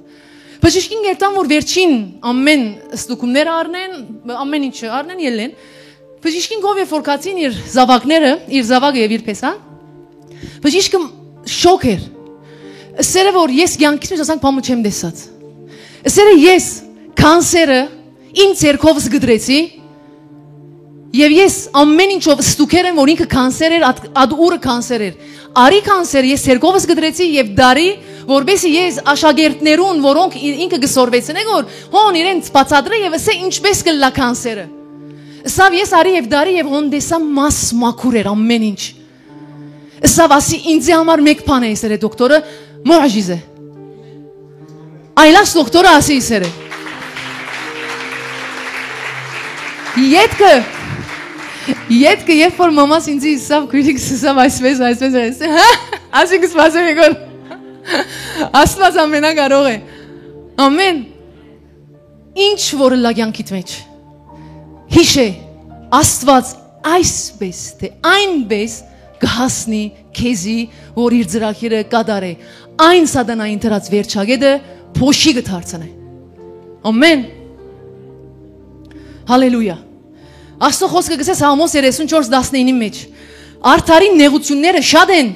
Բժիշկին կերտան որ վերջին ամեն ստուգումները առնեն, ամեն ինչը առնեն, ելլեն։ Բժիշկին կով երբ որ գացին իր զավակները, իր զավակը եւ իր փեսան, բժիշկը շոկ էր։ Սերը որ ես կյանքիս մեջ ասանք բամը չեմ տեսած։ Սերը ես կանսերը իմ ձեռքովս գդրեցի, եւ ես ամեն ինչով ստուգեր եմ որ ինքը կանսեր էր, ատ, ատ ուրը կանսեր էր։ Արի կանսեր ես ձեռքովս գդրեցի եւ դարի, որպեսզի ես աշակերտներուն, որոնք ի- ինքը կսորվեցնե որ հոն իրենց բացատրե եւ ասե ինչպես կլլա կանսերը։ Սա ես արի եւ դարի եւ հոն տեսա մաս մաքուր էր ամեն ինչ։ Սա ասի ինձի համար մեկ բան է, եսեր է դոկտորը, մոժիզ է։ Այլաս դոկտորը ասի եսեր է։ Ետքը, ետքը երբ որ մամաս ինձի սավ քույրիկ սավ այսպես, այսպես, այսպես, հա, ասի կսպասեմ եկոր։ Աստված ամենակարող է։ Ամեն ինչ որ ըլլա կյանքիդ մեջ, հիշե, Աստված այսպես թե այնպես կհասնի քեզի, որ իր ծրագիրը կատարե, այն սատանային դրած վերջագետը փոշի կդարձնե։ Ամեն։ Հալելույա։ Աստծո խոսքը գսես Համոս երեսուն չորս տասնինի մեջ. «Արդարին նեղությունները շատ են,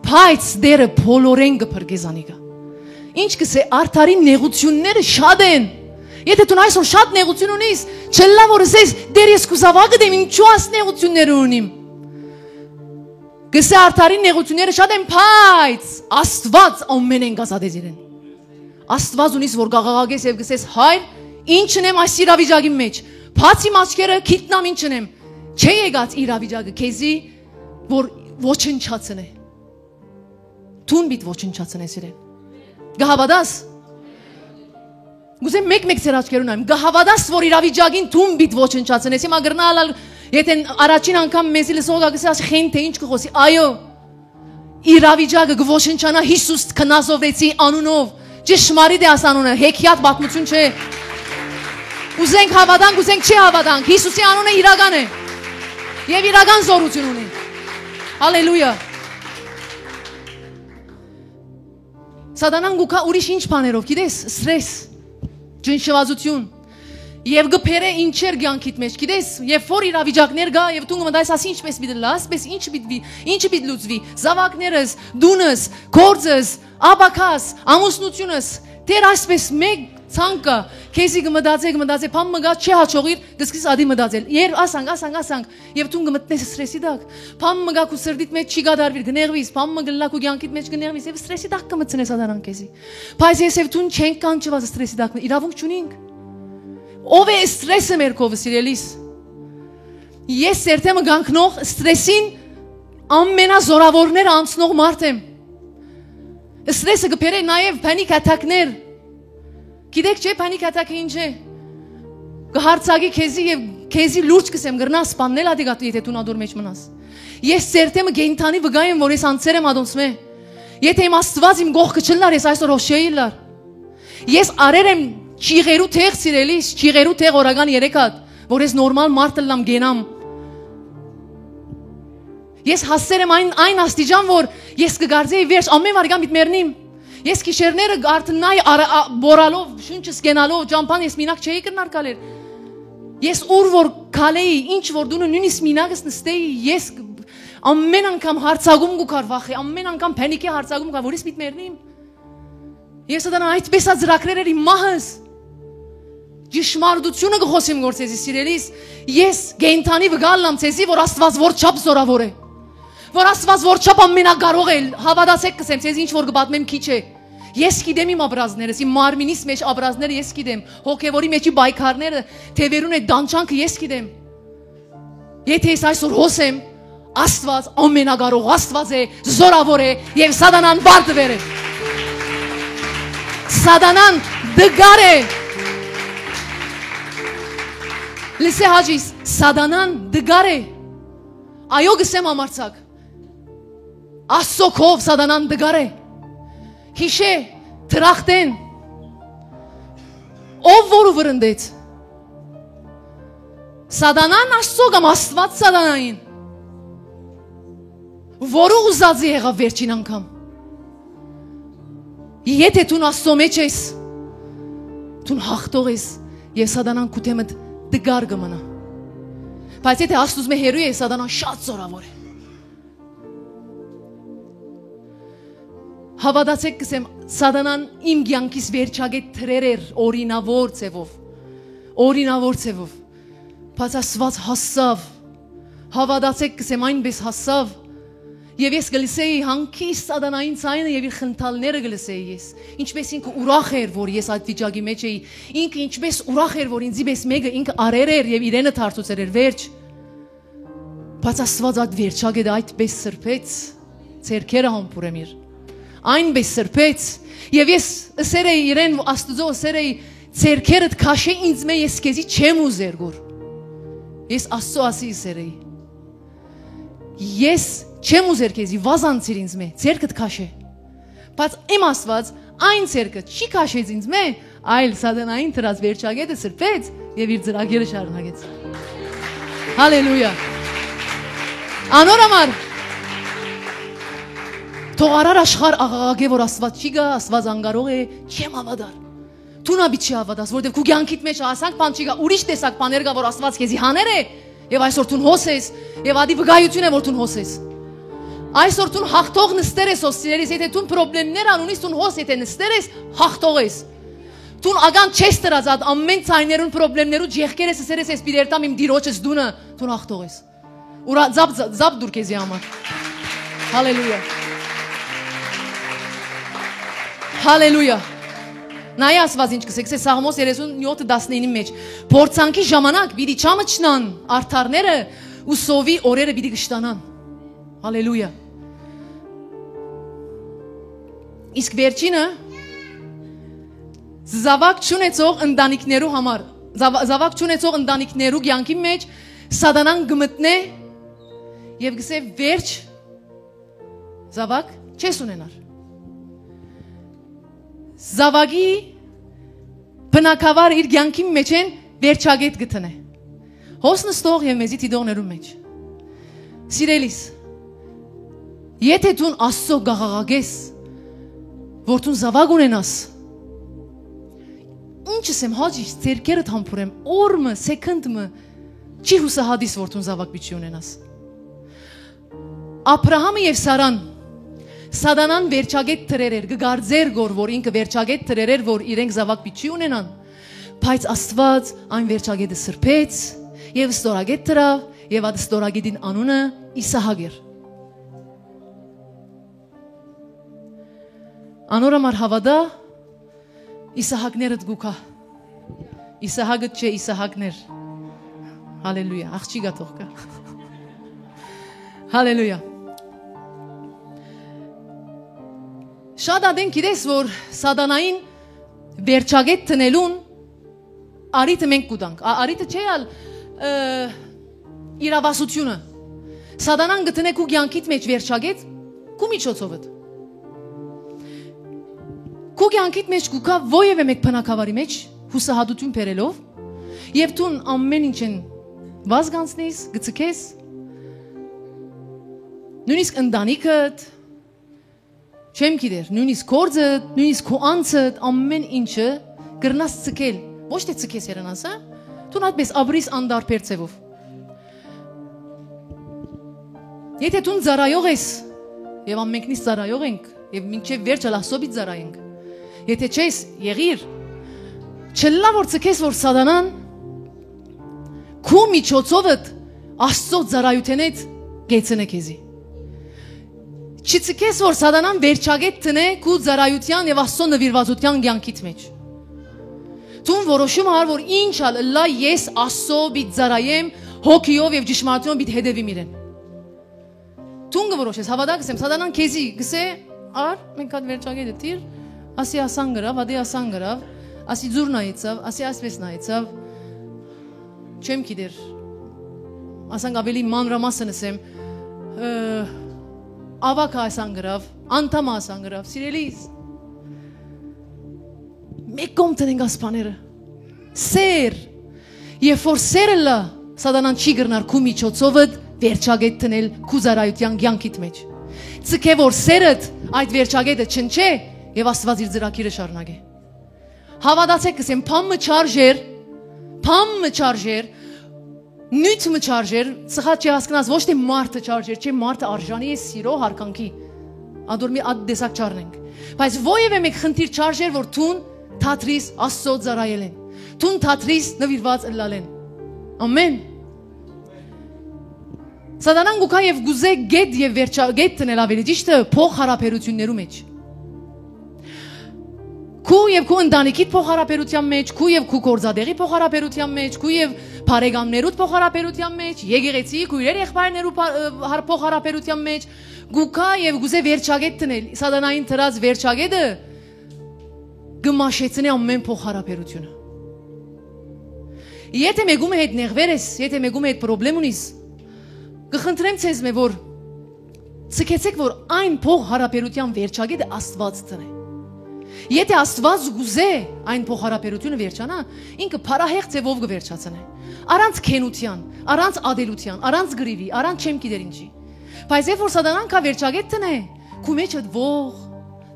բայց Տերը բոլորեն կփրկե զանիկա»։ Ինչ կ'ըսէ, արդարին նեղութիւնները շատ են։ Եթէ դուն այսօր շատ նեղութիւն ունիս, չըլլայ որ ըսես, «Տէր, ես քու զաւակդ եմ, ինչու այս նեղութիւնները ունիմ»։ Կ'ըսէ, արդարին նեղութիւնները շատ են, բայց Աստուած ամենէն կ'ազատես իրեն։ Աստուած ունիս որ կ'աղաղակես եւ կ'ըսես, «Հայր, ի՞նչն եմ այս իրավիճակին մէջ։ Բաց իմ աչքերը, գիտնամ ի՞նչն եմ»։ Չէ եկած իրավիճակը քեզի որ ոչնչացնէ։ Դուն պիտի ոչնչացնես իրեն։ Կը հաւատա՞ս։ Կ'ուզեմ մէկ-մէկ ձեր աչքերուն նայեմ։ Կը հաւատա՞ս որ իրավիճակին դուն պիտի ոչնչացնես։ Հիմա կրնայ ալ, եթէ առաջին անգամ մեզի լսող գա, կ'ըսի, «Աշ, խեն, թէ ինչ կը խօսի»։ Այո, իրավիճակը կը ոչնչանայ Յիսուս Նազովրեցի անունով։ Ճշմարիտ է աս անունը, հեքիաթ, պատմութիւն չէ։ Ուզենք հաւատանք, ուզենք չի հաւատանք, Յիսուսի անունը իրական է։ Եւ իրական զօրութիւն ունի։ Հալելույա։ Սատանան կու գայ ուրիշ ինչ բաներով, գիտես, սթրես, ճնշուածութիւն։ Եւ կը բերէ ինչեր կեանքիդ մէջ, գիտես, երբ որ իրավիճակներ կայ, եւ դուն կը մտածես, «Ասի ինչպէս պիտի լաս, պես ինչ պիտի, ինչ պիտի լուծվի, զաւակներս, դունս, գործս, ապագաս, ամուսնութիւնս»։ Տէր, այսպէս մէկ ցանկ կայ, քեզի կը մտածէ, կը մտածէ, բան մը կայ, չի հաջողիր, կը սկսես ատի մտածել։ Երբ ասանք, ասանք, ասանք, եւ դուն կը մտնես սթրեսի տակ։ Բան մը կայ քու սրտիդ մէջ, չի կատարուիր, կը նեղուիս, բան մը կ'ըլլայ քու կեանքիդ մեջ, կը նեղուիս, եւ սթրեսի տակ կը մտնես, Սատանան քեզի։ Բայց ես եւ դուն չենք կանչուած սթրեսի տակ, իրաւունք չունինք։ Ո՞վ է սթրեսը մեր քովը, սիրելիս։ Ես սերտեմը կանգնող սթրեսին ամենազորաւորները անցնող մարդ եմ։ Սթրեսը կը բերէ նաեւ panic attack-ներ։ Գիտեք չէ, panic attack-ը ինչ է։ Կը հարցակի քեզի եւ քեզի լուրջ կ'ըսեմ, կրնայ սպաննել ատիկա, եթէ դու ատոր մէջ մնաս։ Ես սերտեմը կենդանի վկայ եմ որ ես անցեր եմ ատոնցմէ։ Եթէ իմ Աստուած իմ կողքը չլնար, ես այսօր հոս չէի ըլլար։ Ես արեր եմ ճիղերու թեղ, սիրելիս, ճիղերու թեղ օրական երեք հատ, որ ես նորմալ մարդ ըլլամ, կենամ։ Ես հասցեր եմ այն, այն աստիճան որ ես կը կարծէի, «Վերջ, ամէն վարկան պիտի մեռնիմ»։ Ես գիշերները կ'արթննայի արա-, ա-, բորալով, շունչս կենալով, ճամբան ես մինակ չէի կրնար գալեր։ Ես ուր որ քալէի, ինչ որ դունը, նոյնիսկ մինակ ես նստէի, ես կ-, ամէն անգամ հարցակում կու գար վախի, ամէն անգամ panic-ի հարցակում կար, որ ես պիտի մեռնիմ։ Ես ատան այդպես ա ծրագրեր էր իմ մահս։ Ճշմարտությունը կը խօսեմ գոր ձեզի, սիրելիս, ես կենդանի վկայ ըլլամ ձեզի որ Աստուած որ չափ զորաւոր է, որ Աստուած որ չափ ամենակարող է։ Հաւատացէք, կ'ըսեմ ձեզ, ինչ որ կը պատմեմ քիչ է։ Ես գիտեմ իմ աբրազներս, իմ մարմինիս մէջ աբրազները ես գիտեմ, հոգեվորի մէջի պայքարները, թեւերուն է դանչանքը ես գիտեմ։ Եթէ ես այսօր հոս եմ, Աստուած ամենակարող Աստուած է, զորաւոր է եւ Սատանան վար տուեր է։ Սատանան դգար է։ Լսէ, հաճիս, Սատանան դգար է։ Այո, կ'ըսեմ համարձակ։ Աստծո քով Սատանան դգար է։ Յիշէ, դրախտէն։ Ո՞վ որու վրընդեց։ Սատանան Աստծո կամ Աստուած Սատանային։ Որու ուզածը եղաւ վերջին անգամ։ Եթէ դուն Աստծո մէջ ես, դուն հաղթող ես եւ Սատանան քու դեմդ դգար կը մնայ։ Բայց եթէ Աստուծմէ հեռու ես, Սատանան շատ զորաւոր է։ Հաւատացէք, կ'ըսեմ, Սատանան իմ կեանքիս վերջակետ դրեր էր օրինաւոր ձեւով։ Օրինաւոր ձեւով։ Բայց Աստուած հասաւ։ Հաւատացէք, կ'ըսեմ, այնպես հասաւ։ Եւ ես կը լսէի հանգիստ Սատանային ձայնը եւ իր խնդալները կը լսէի ես։ Ինչպես ինքը ուրախ էր որ ես այդ վիճակի մէջ էի, ինքը ինչպես ուրախ էր որ ինձի պես մէկը ինքը արեր էր եւ իրենը դարձուցեր էր վերջ։ Բայց Աստուած այդ վերջակետը այդպես սրբեց, ձեռքերը համբուրեմ իր, այնպես սրբեց, եւ ես ըսեր էի իրեն, Աստուծո ըսեր էի, «Ձեռքերդ քաշէ ինձ մէ, ես քեզի չեմ ուզեր գոր»։ Ես Աստծո ասի ըսեր էի, «Ես չեմ ուզեր քեզի, վազանցիր ինձ մէ, ձեռքդ քաշէ»։ Բայց իմ Աստուած այն ձեռքը չի քաշեց ինձ մէ, այլ Սատանային դրած վերջակետը սրբեց եւ իր ծրագիրը շարունակեց։ Հալելույա։ Անոր համար թող արար աշխարհ աղաղակէ որ Աստուած չի գա, Աստուած անկարող է, չեմ հաւատար։ Դու նա պիտի չի հաւատաս, որտեւ քու կեանքիդ մէջ ասանք բան չի գա, ուրիշ տեսակ բաներ կա որ Աստուած քեզի հաներ է, եւ այսօր դուն հոս ես, եւ ադի վկայություն է որ դուն հոս ես։ Այսօր դուն հաղթող նստեր ես հոս, սիրելիս, եթե դուն պրոբլեմներ անունիս, դուն հոս եթե նստեր ես, հաղթող ես։ Դուն ական չես դրած այդ ամեն ձայներուն պրոբլեմներու ջեղքեր ես, ըսեր ես, ես պիտի երթամ իմ Տիրոջս դունը, դուն հաղթող ես։ Ուրա-, ձապ, ձապ, ձապ դուր քեզի համար։ Հալելույա։ Հալելույա։ Նայ Աստված ինչ կսե, կսե Սաղմոս երեսուն յոթը տասնինին մեջ. «Փորձանքի ժամանակ պիտի չամչնան արդարները ու սովի օրերը պիտի կշտանան»։ Հալելույա։ Իսկ վերջինը, զաւակ չունեցող ընտանիքներու համար, զաv-, զաւակ չունեցող ընտանիքներու կեանքի մեջ Սատանան կը մտնէ եւ կսե. «Վերջ զաւակ չես ունենար»։ Զաւակի բնակավար իր կեանքի մեջ են վերջակետ կը տնէ։ Հոս նստող եւ մեզի դիտողներուն մեջ։ Սիրելիս, եթե դուն Աստծո գաղաղակես, որ դուն զաւակ ունենաս, ինչս եմ հաճիշ ձերքերդ համբուրեմ, օր մը, սեքնդ մը, չի հուսահատիս, որ դուն զաւակ պիտի ունենաս։ Աբրահամը եւ Սարան, Սատանան վերջակետ դրեր էր, կը կարծեր գոր, որ ինքը վերջակետ դրեր էր, որ իրենք զաւակ պիտի ունենան, բայց Աստված այն վերջակետը սրբեց եւ ստորակետ դրաւ, եւ այդ ստորակետին անունը Իսահակ էր։ Անոր համար հաւատա, Իսահակներդ գուքա։ Իսահակը չէ, Իսահակներ։ Հալելույա, աղջիկա թող գայ։ Հալելույա։ Շատ ատեն գիտես, որ Սատանային վերջակետ տնելուն արիտը մենք կու տանք։ Ա-, արիտը չէ ալ, ը, իրավասությունը։ Սատանան կը տնէ քու կեանքիդ մեջ վերջակետ, քու միջոցովդ։ Քու կեանքիդ մեջ կու գայ որեւէ մէկ բնակավարի մեջ հուսահատութիւն բերելով, եւ դուն ամեն ինչեն վազ կանցնես, կը ցկես, նոյնիսկ ընտանիքդ, չեմ գիտեր, նոյնիսկ գործը, նոյնիսկ քո անձը, ամեն ինչը կրնաս ցկել, ոչ թէ ցկես հեռանաս, հա? Դուն այդպես ապրիս անտարբեր ձևով։ Եթե դուն ծառայող ես, եւ ամենքնիս ծառայող ենք, եւ մինչեւ վերջը լասոբի ծառայենք, եթե չես, եղիր, չլլայ որ ցկես, որ Սատանան քու միջոցովդ Աստծո ծառայութենէդ կեցնէ քեզի։ Չցկես որ Սատանան վերջակետ տնէ քու ծառայութեան եւ Աստծո նուիրուածութեան կեանքիդ մեջ։ Դուն որոշում ար որ ինչ ալ ըլլայ, ես Աստծո պիտի ծառայեմ, հոգիով եւ ճշմարտութեան պիտի հետեւիմ իրեն։ Դուն կը որոշես, հաւատա կսեմ, Սատանան քեզի կսե. «Ար, մենք հատ վերջակետը դիր», ասի ասան գրաւ, ատի ասան գրաւ, ասի ձուր նայեցաւ, ասի այսպես նայեցաւ, չեմ գիտեր, ասանք ավելի մանրամասն ասեմ, ը, ավագը ասան գրաւ, անդամը ասան գրաւ, սիրելիս, մեկ կողմ տնենք աս բաները, սեր, երբ որ սերը լա, Սատանան չի կրնար քու միջոցովդ վերջակետ տնել քու ծառայութեան կեանքիդ մեջ։ Ցկե որ սերդ այդ վերջակետը չնչէ, եւ Աստված իր ծրագիրը շարունակե։ Հաւատացէք, կսեմ, բան մը չարժեր, բան մը չարժեր, նիւթ մը չարժեր, սխալ չի հասկնաս, ոչ թէ մարդը չարժեր, չէ, մարդը արժանի է սիրո, յարգանքի, ադոր մի ատ տեսակ չառնենք, բայց որևէ մեկ խնդիր չարժեր, որ դուն թատրիս Աստծո ծառայելեն, դուն թատրիս նվիրված ըլլալեն։ Ամեն։ Սատանան կու գայ եւ կուզէ գետ եւ վերջա-, գետ տնել, ավելի ճիշտը, փոխհարաբերություններու մեջ։ Քու եւ քու ընտանիքիդ փոխհարաբերության մեջ, քու եւ քու գործատեղի փոխհարաբերության մեջ, քու եւ բարեկամներուդ փոխհարաբերության մեջ, եկեղեցի, քույրեր, եղբայրներու փա-, ը, հար-, փոխհարաբերության մեջ, կու գայ եւ կուզէ վերջակետ տնել, Սատանային դրած վերջակետը կը մաշեցնէ ամեն փոխհարաբերությունը։ Եթե մեկու հետ նեղվեր ես, եթե մեկու հետ պրոբլեմ ունիս, կխնդրեմ ձեզմէ, որ ցկեցեք, որ այն փոխհարաբերության վերջակետը Աստված տնէ։ Եթե Աստված կուզէ այն փոխհարաբերությունը վերջանայ, ինքը փառահեղ ձևով կը վերջացնէ։ Առանց քենության, առանց ադելության, առանց կռիւի, առանց չեմ գիտեր ինչի։ Բայց երբ որ Սատանան կայ վերջակետ տնէ, քու մեջ ըդվող,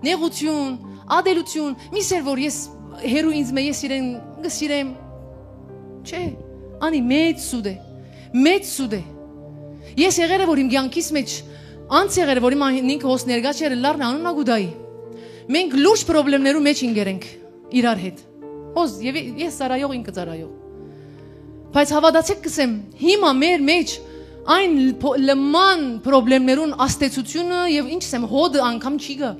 նեղություն, ադելություն, մի սեր որ ես հերու ինձ մէ, ես իրեն կը սիրեմ։ Չէ, անի մեծ սուտ է, մեծ սուտ է։ Ես եղել է որ իմ կեանքիս մեջ Անց եղեր, որ հիմա ինքը հոս ներկայ չէր, լարն անունը կու տայի։ Մենք լուրջ պրոբլեմներու մեջ ինկեր ենք իրար հետ։ Հոս, եւ ես ծառայող, ինքը ծառայող։ Բայց հաւատացէք, կ'ըսեմ, հիմա մեր մեջ այն փո-, լման պրոբլեմներուն աստեցությունը եւ, ինչ ասեմ, հոտը անգամ չի գայ։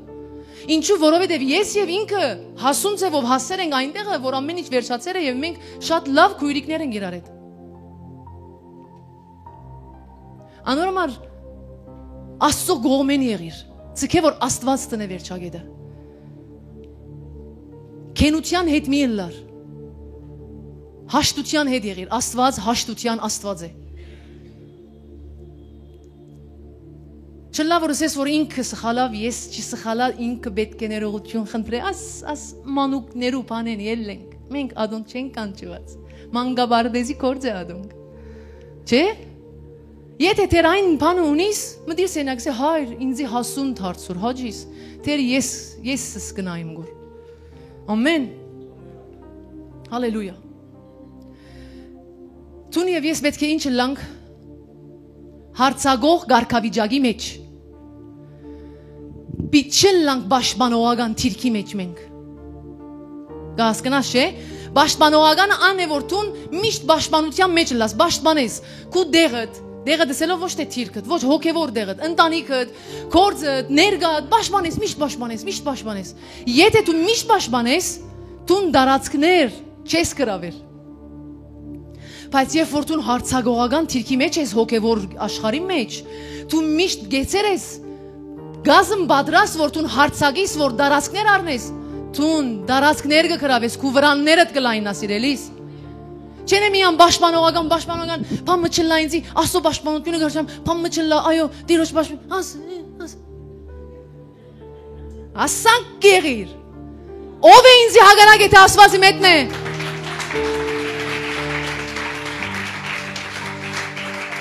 Ինչու՞, որովհետեւ ես եւ ինքը հասուն ձեւով հասեր ենք այնտեղը, որ ամէն ինչ վերջացեր է եւ մենք շատ լաւ քոյրիկներ ենք իրար հետ։ Անոր համար Աստծո կողմէն եղիր։ Ձգէ որ Աստուած տնէ վերջակետը։ Քենութեան հետ մի ըլլար։ Հաշտութեան հետ եղիր։ Աստուած հաշտութեան Աստուած է։ Չըլլայ որ ըսես որ ինքը սխալաւ, ես չի սխալա, ինքը պէտք է ներողութիւն խնդրէ։ Աս, աս մանուկներու բանեն ելլենք։ Մենք ատոնք չենք կանչուած։ Մանկապարտեզի գործ է ատոնք։ Չէ՞։ Եթէ դեռ այն բանը ունիս, մտիր սենյակ, սե, «Հայր, ինձի հասուն դարձուր, հաճիս, դեռ ես, ես սս կնայեմ գոր»։ Ամեն։ Հալելույա։ Դուն եւ ես պէտք է ինչ ըլլանք, հարցակող կարգավիճակի մեջ։ Պիտի չըլլանք պաշտպանողական դիրքի մեջ մենք։ Կհասկնաս, չէ՞։ Պաշտպանողականը ան է, որ դուն միշտ պաշտպանութեան մեջ ըլլաս, պաշտպանես քու դեղդ, դեղդ ըսելով ոչ թէ դիրքդ, ոչ հոգեվոր դեղդ, ընտանիքդ, գործդ, ներկադ, պաշտպանես, միշտ պաշտպանես, միշտ պաշտպանես։ Եթէ դու միշտ պաշտպանես, դուն տարածքներ չես գրաւեր։ Բայց երբ որ դուն հարցակողական դիրքի մեջ ես, հոգեվոր աշխարհի մեջ, դու միշտ գեցեր ես, գազմ պատրաստ որ դուն հարցակիս, որ տարածքներ առնես, դուն տարածքներ կը գրավես, քու վրաններդ կը լայնաս, սիրելիս։ Չեն է միան պաշտպանողական, պաշտպանողական, բան մը չլա ինձի, Աստծո պաշտպանությունը կրչամ, բան մը չլա, այո, Տիրոջ պաշտպան, աս, աս։ Ասանք եղիր։ Ո՞վ է ինձի հակառակը, թէ Աստուածի մէտն է։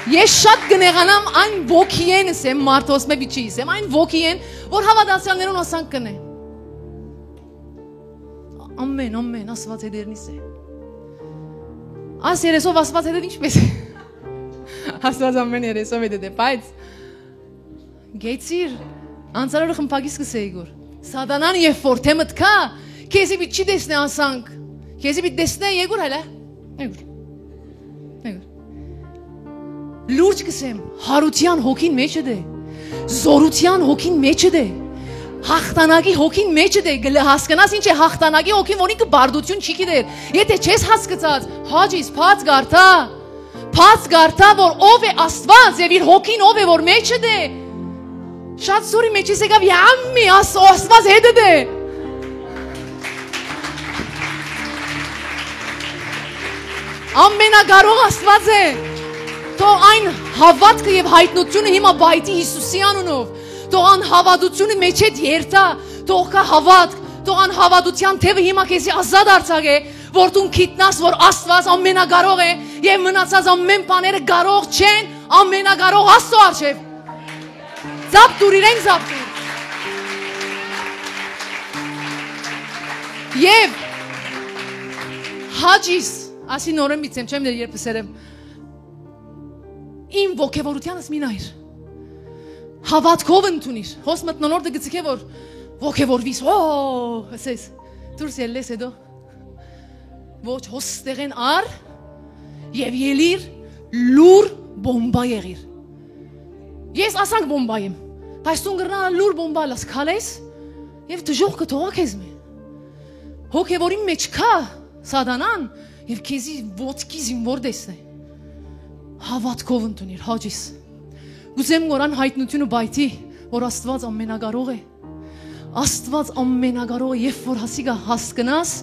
Ես շատ կնեղանամ այն ոգիեն, ասեմ, մարդոց մէ պիչի, ասեմ, այն ոգիեն, որ հաւատացյալներուն ասանք կնե։ Ամեն, ամեն, Աստուած հետերնիս է։ Աս երեսով Աստուած հետեր ինչպես է։ Աստուած ամեն երեսով հետեր է, բայց գեցիր, անցարորը խմբակից կսե Եգոր։ Սատանան երբ որ թեմդ կայ, քեզի պիտի չի տեսնե ասանք, քեզի պիտի տեսնե Եգոր, հələ։ Եգոր։ Եգոր։ Լուրջ կսեմ, հարության հոգին մեջդ է, զորության հոգին մեջդ է, հաղթանակի հոգին մեջդ է, գլը հասկնաս ինչ է հաղթանակի հոգին, որ ինքը բարդություն չի գիտեր։ Եթե չես հասկցած, հաճիս, բաց գարթա, բաց գարթա, որ ով է Աստված եւ իր հոգին ով է, որ մեջդ է։ Շատ սորի մեջ ես եկավ, յամի Աստված հետդ է։ Ամենակարող Աստված է։ Թող այն հաւատքը եւ հայտնությունը հիմա պայթի Յիսուսի անունով։ Թող անհաւատությունը մեջդ երթա, թող կա հաւատք, թող անհաւատության թևը հիմա քեզի ազատ արձակէ, որ դուն գիտնաս, որ Աստված ամենակարող է եւ մնացած ամեն բաները կարող չեն ամենակարող Աստծո առջեւ։ Ձապ տուր, իրեն ձապ տուր։ Եւ հաճիս, ասի նորեն միտցեմ, չեմ դեր երբ սերեմ։ Իմ ոգևորությանս մի նայր։ Հաւատքով ընդունիր։ Հոս մտնոլորտը գցիքէ որ ոգևորվիս, օ, ասես, դուրս ելլես հետո։ Ոչ, հոս ստեղեն առ եւ ելիր լուր բոմբա եղիր։ Ես ասանք բոմբա եմ, բայց դուն կրնա լուր բոմբա լաս քալես եւ դժոխքը թողա քեզ մե։ Հոգեվորին մեջ կա սատանան եւ քեզի ոտքի զինվոր տեսնե։ Հաւատքով ընդունիր, հաճիս։ Կուզեմ որ անհայտնությունը պայթի, որ Աստված ամենակարող է։ Աստված ամենակարող է, երբ որ հասի գա հասկնաս,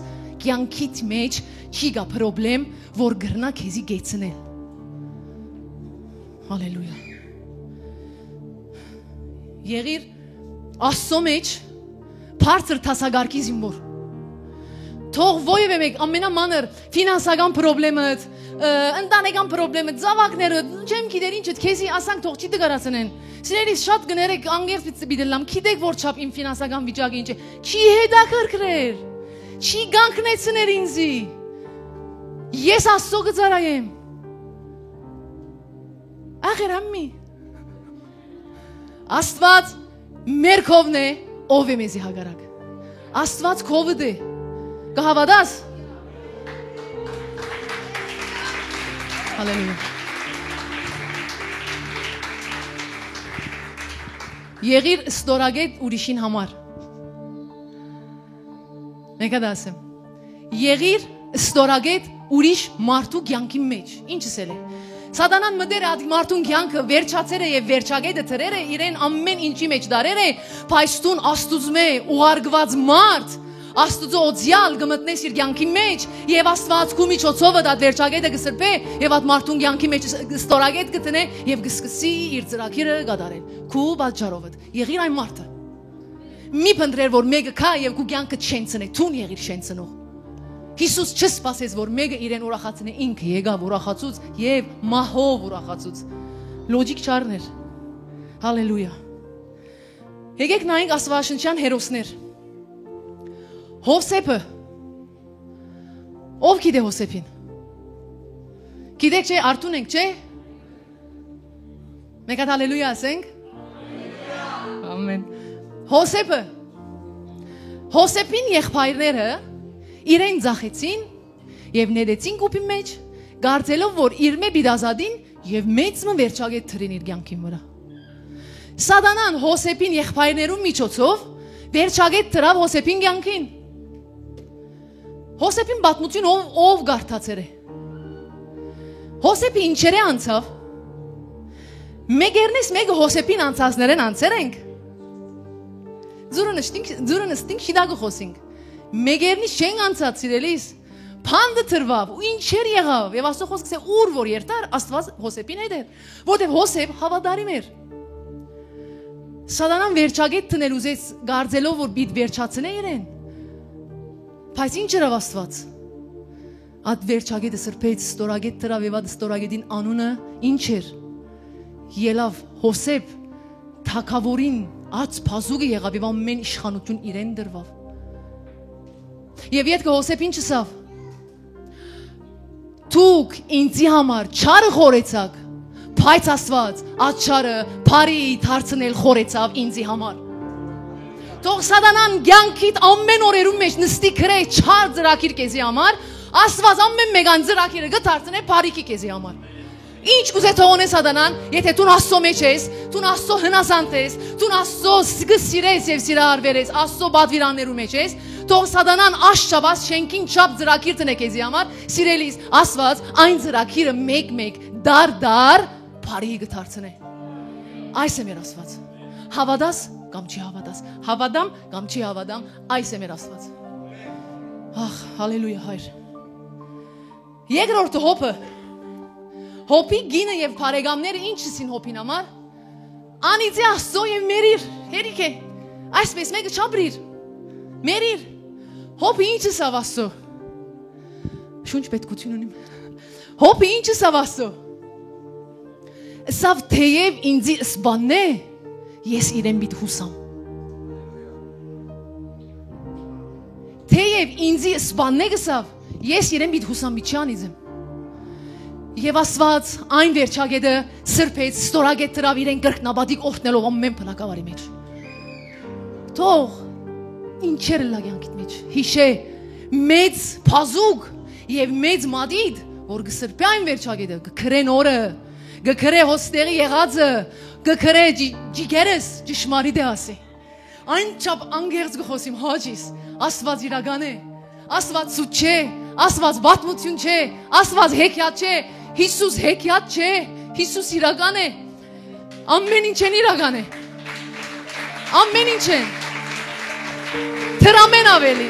կյանքիդ մեջ չի գա պրոբլեմ, որ կրնա քեզի գեցնել։ Հալելույա։ Եղիր Աստծո մեջ բարձր դասակարգի զինվոր։ Թող ովեւէ մէկ ամենամանր ֆինանսական պրոբլեմդ, ը, ընտանեկան պրոբլեմը, զաւակները, չեմ գիտեր ինչը, քեզի ասանք թող չի դգարացնեն։ Սիրելիս, շատ կներեք, անգերց պիտի, պիտի լամ, գիտեք որ չափ իմ ֆինանսական վիճակը ինչ է։ Չի հետաքրքրեր, չի կանգնեցներ ինձի։ Ես Աստծո կծառայեմ։ Ախր ամի։ Աստուած մեր քովն է, ով է մեզի հակառակ։ Աստուած քովդ է։ Կը հաւատա՞ս։ Հալելույա։ Եղիր ստորագետ ուրիշին համար։ Մեկը դա ասեմ։ Եղիր ստորագետ ուրիշ մարդու կեանքի մեջ։ Ինչ ըսել է։ Սատանան մտեր է այդ մարդուն կեանքը, վերջացեր է եւ վերջագետը դրեր է, իրեն ամեն ինչի մեջ դարեր է, բայց դուն Աստուծմէ ուղարկուած մարդ, Աստուծոյ օծեալ կը մտնես իր կեանքի մեջ, եւ Աստուած քու միջոցովդ այդ վերջագետը կը սրբէ, եւ այդ մարդուն կեանքի մեջ ս-, ստորագետ կը դնէ, եւ կը սկսի իր ծրագիրը կատարել։ Քու պատճառովդ։ Եղիր այն մարդը։ Մի փնտռեր որ մէկը գայ եւ քու կեանքը շենցնէ, դուն եղիր շենցնող։ Յիսուս չսպասեց որ մէկը իրեն ուրախացնէ, ինքը եկաւ, ուրախացուց եւ մահով ուրախացուց։ Լոճիկ չառներ։ Հալելույա։ Եկեք նայենք Աստուածաշնչեան հերոսներ։ Յովսէփը։ Ո՞վ գիտէ Յովսէփին։ Գիտեք չէ, արթուն ենք չէ։ Մեկ հատ հալելույա ասենք։ Ամեն։ Յովսէփը։ Յովսէփին եղբայրները իրեն ձախեցին եւ նետեցին կուպի մեջ, կարծելով որ իրմէ պիտի ազատին եւ մեծ մը վերջագետ դրին իր կեանքին վրայ։ Սատանան Յովսէփին եղբայրներուն միջոցով վերջագետ դրաւ Յովսէփին կեանքին։ Յովսէփին պատմութիւն ով, ով կարդացեր է։ Յովսէփը ինչերէ անցաւ։ Մեկերնես մեկը Յովսէփին անցածներէն անցեր ենք։ Ձուրը նստինք, ձուրը նստինք, շիտակը խօսինք։ Մեկերնից չենք անցած, սիրելիս։ Փանդը դրուաւ ու ինչեր եղաւ, եւ Աստուծոյ խօսքը սե ուր որ երթար, Աստուած Յովսէփին հետ էր, որտեւ Յովսէփ հաւատարիմ էր։ Սատանան վերջագետ դնել ուզեց, կարծելով որ պիտի վերջացնէ իրեն։ Բայց ինչ ըրաւ Աստուած։ Այդ վերջագետը սրբեց, ստորագետ դրաւ, եւ այդ ստորագետին անունը ինչ էր։ Ելաւ Յովսէփ, թագաւորին, ած բազուկը եղաւ եւ ամեն իշխանութիւն իրեն դրուաւ։ Եւ ետքը Յովսէփ ինչ ըսաւ։ Դուք ինձի համար չարը խորեցաք, բայց Աստուած այդ չարը բարի դարձնել խորեցաւ ինձի համար։ Թող Սատանան կեանքիդ ամեն օրերուն մեջ նստի գրե չար ծրագիր քեզի համար, Աստուած ամեն մեկան ծրագիրը կը դարձնէ բարիքի քեզի համար։ Ինչ կուզէ թողնէ Սատանան, եթե դուն Աստծո մեջ ես, դուն Աստծո հնազանդ ես, դուն Աստծո ս-, կը սիրես եւ սիրահարվեր ես, Աստծո պատվիրաններու մեջ ես, թող Սատանան աշ չափ, աշ շենքին չափ ծրագիր դնէ քեզի համար, սիրելիս, Աստուած այն ծրագիրը մեկ-մեկ, դար-դար բարի կը դարձնէ։ Այս է մեր Աստուած։ Հաւատաս կամ չի հաւատաս, հաւատամ կամ չի հաւատամ, այս է մեր Աստուած։ Ախ, հալելույա, Հայր։ Երկրորդը Յոբը։ Յոբի կինը եւ բարեկամները ինչ ըսին Յոբին համար։ Անիծէ Աստծո եւ մերիր, հերիք է։ Այսպես մեկը չապրիր։ Մերիր։ Յոբը ինչ ըսաւ Աստծո։ Շունչ պետքութիւն ունիմ։ Յոբը ինչ ըսաւ Աստծո։ Ըսաւ թեեւ ինձի սպաննէ, ես իրեն պիտի յուսամ։ Թեեւ ինձի սպաննէ գսաւ, ես իրեն պիտի յուսամ, պիտի չանիծեմ։ Եւ Աստուած այն վերջագետը սրբեց, ստորագետ դրաւ իրեն կրկնապատիկ օրհնելով ամեն բնակավարի մեջ։ Թող ինչեր ըլլայ կեանքիդ մեջ, յիշէ, մեծ բազուկ եւ մեծ մատիտ, որ կը սրբէ այն վերջագետը, կը գրե նորը, կը գրե հոստեղի եղածը, կը գրե ջի-, ջիգերս, ճշմարիտ է ասի։ Այն չափ անգերձ կը խօսիմ, հաճիս, Աստուած իրական է, Աստուած սուտ չէ, Աստուած պատմութիւն չէ, Աստուած հեքիաթ չէ, Յիսուս հեքիաթ չէ, Յիսուս իրական է, ամեն ինչեն իրական է, ամեն ինչեն, դրամեն ավելի,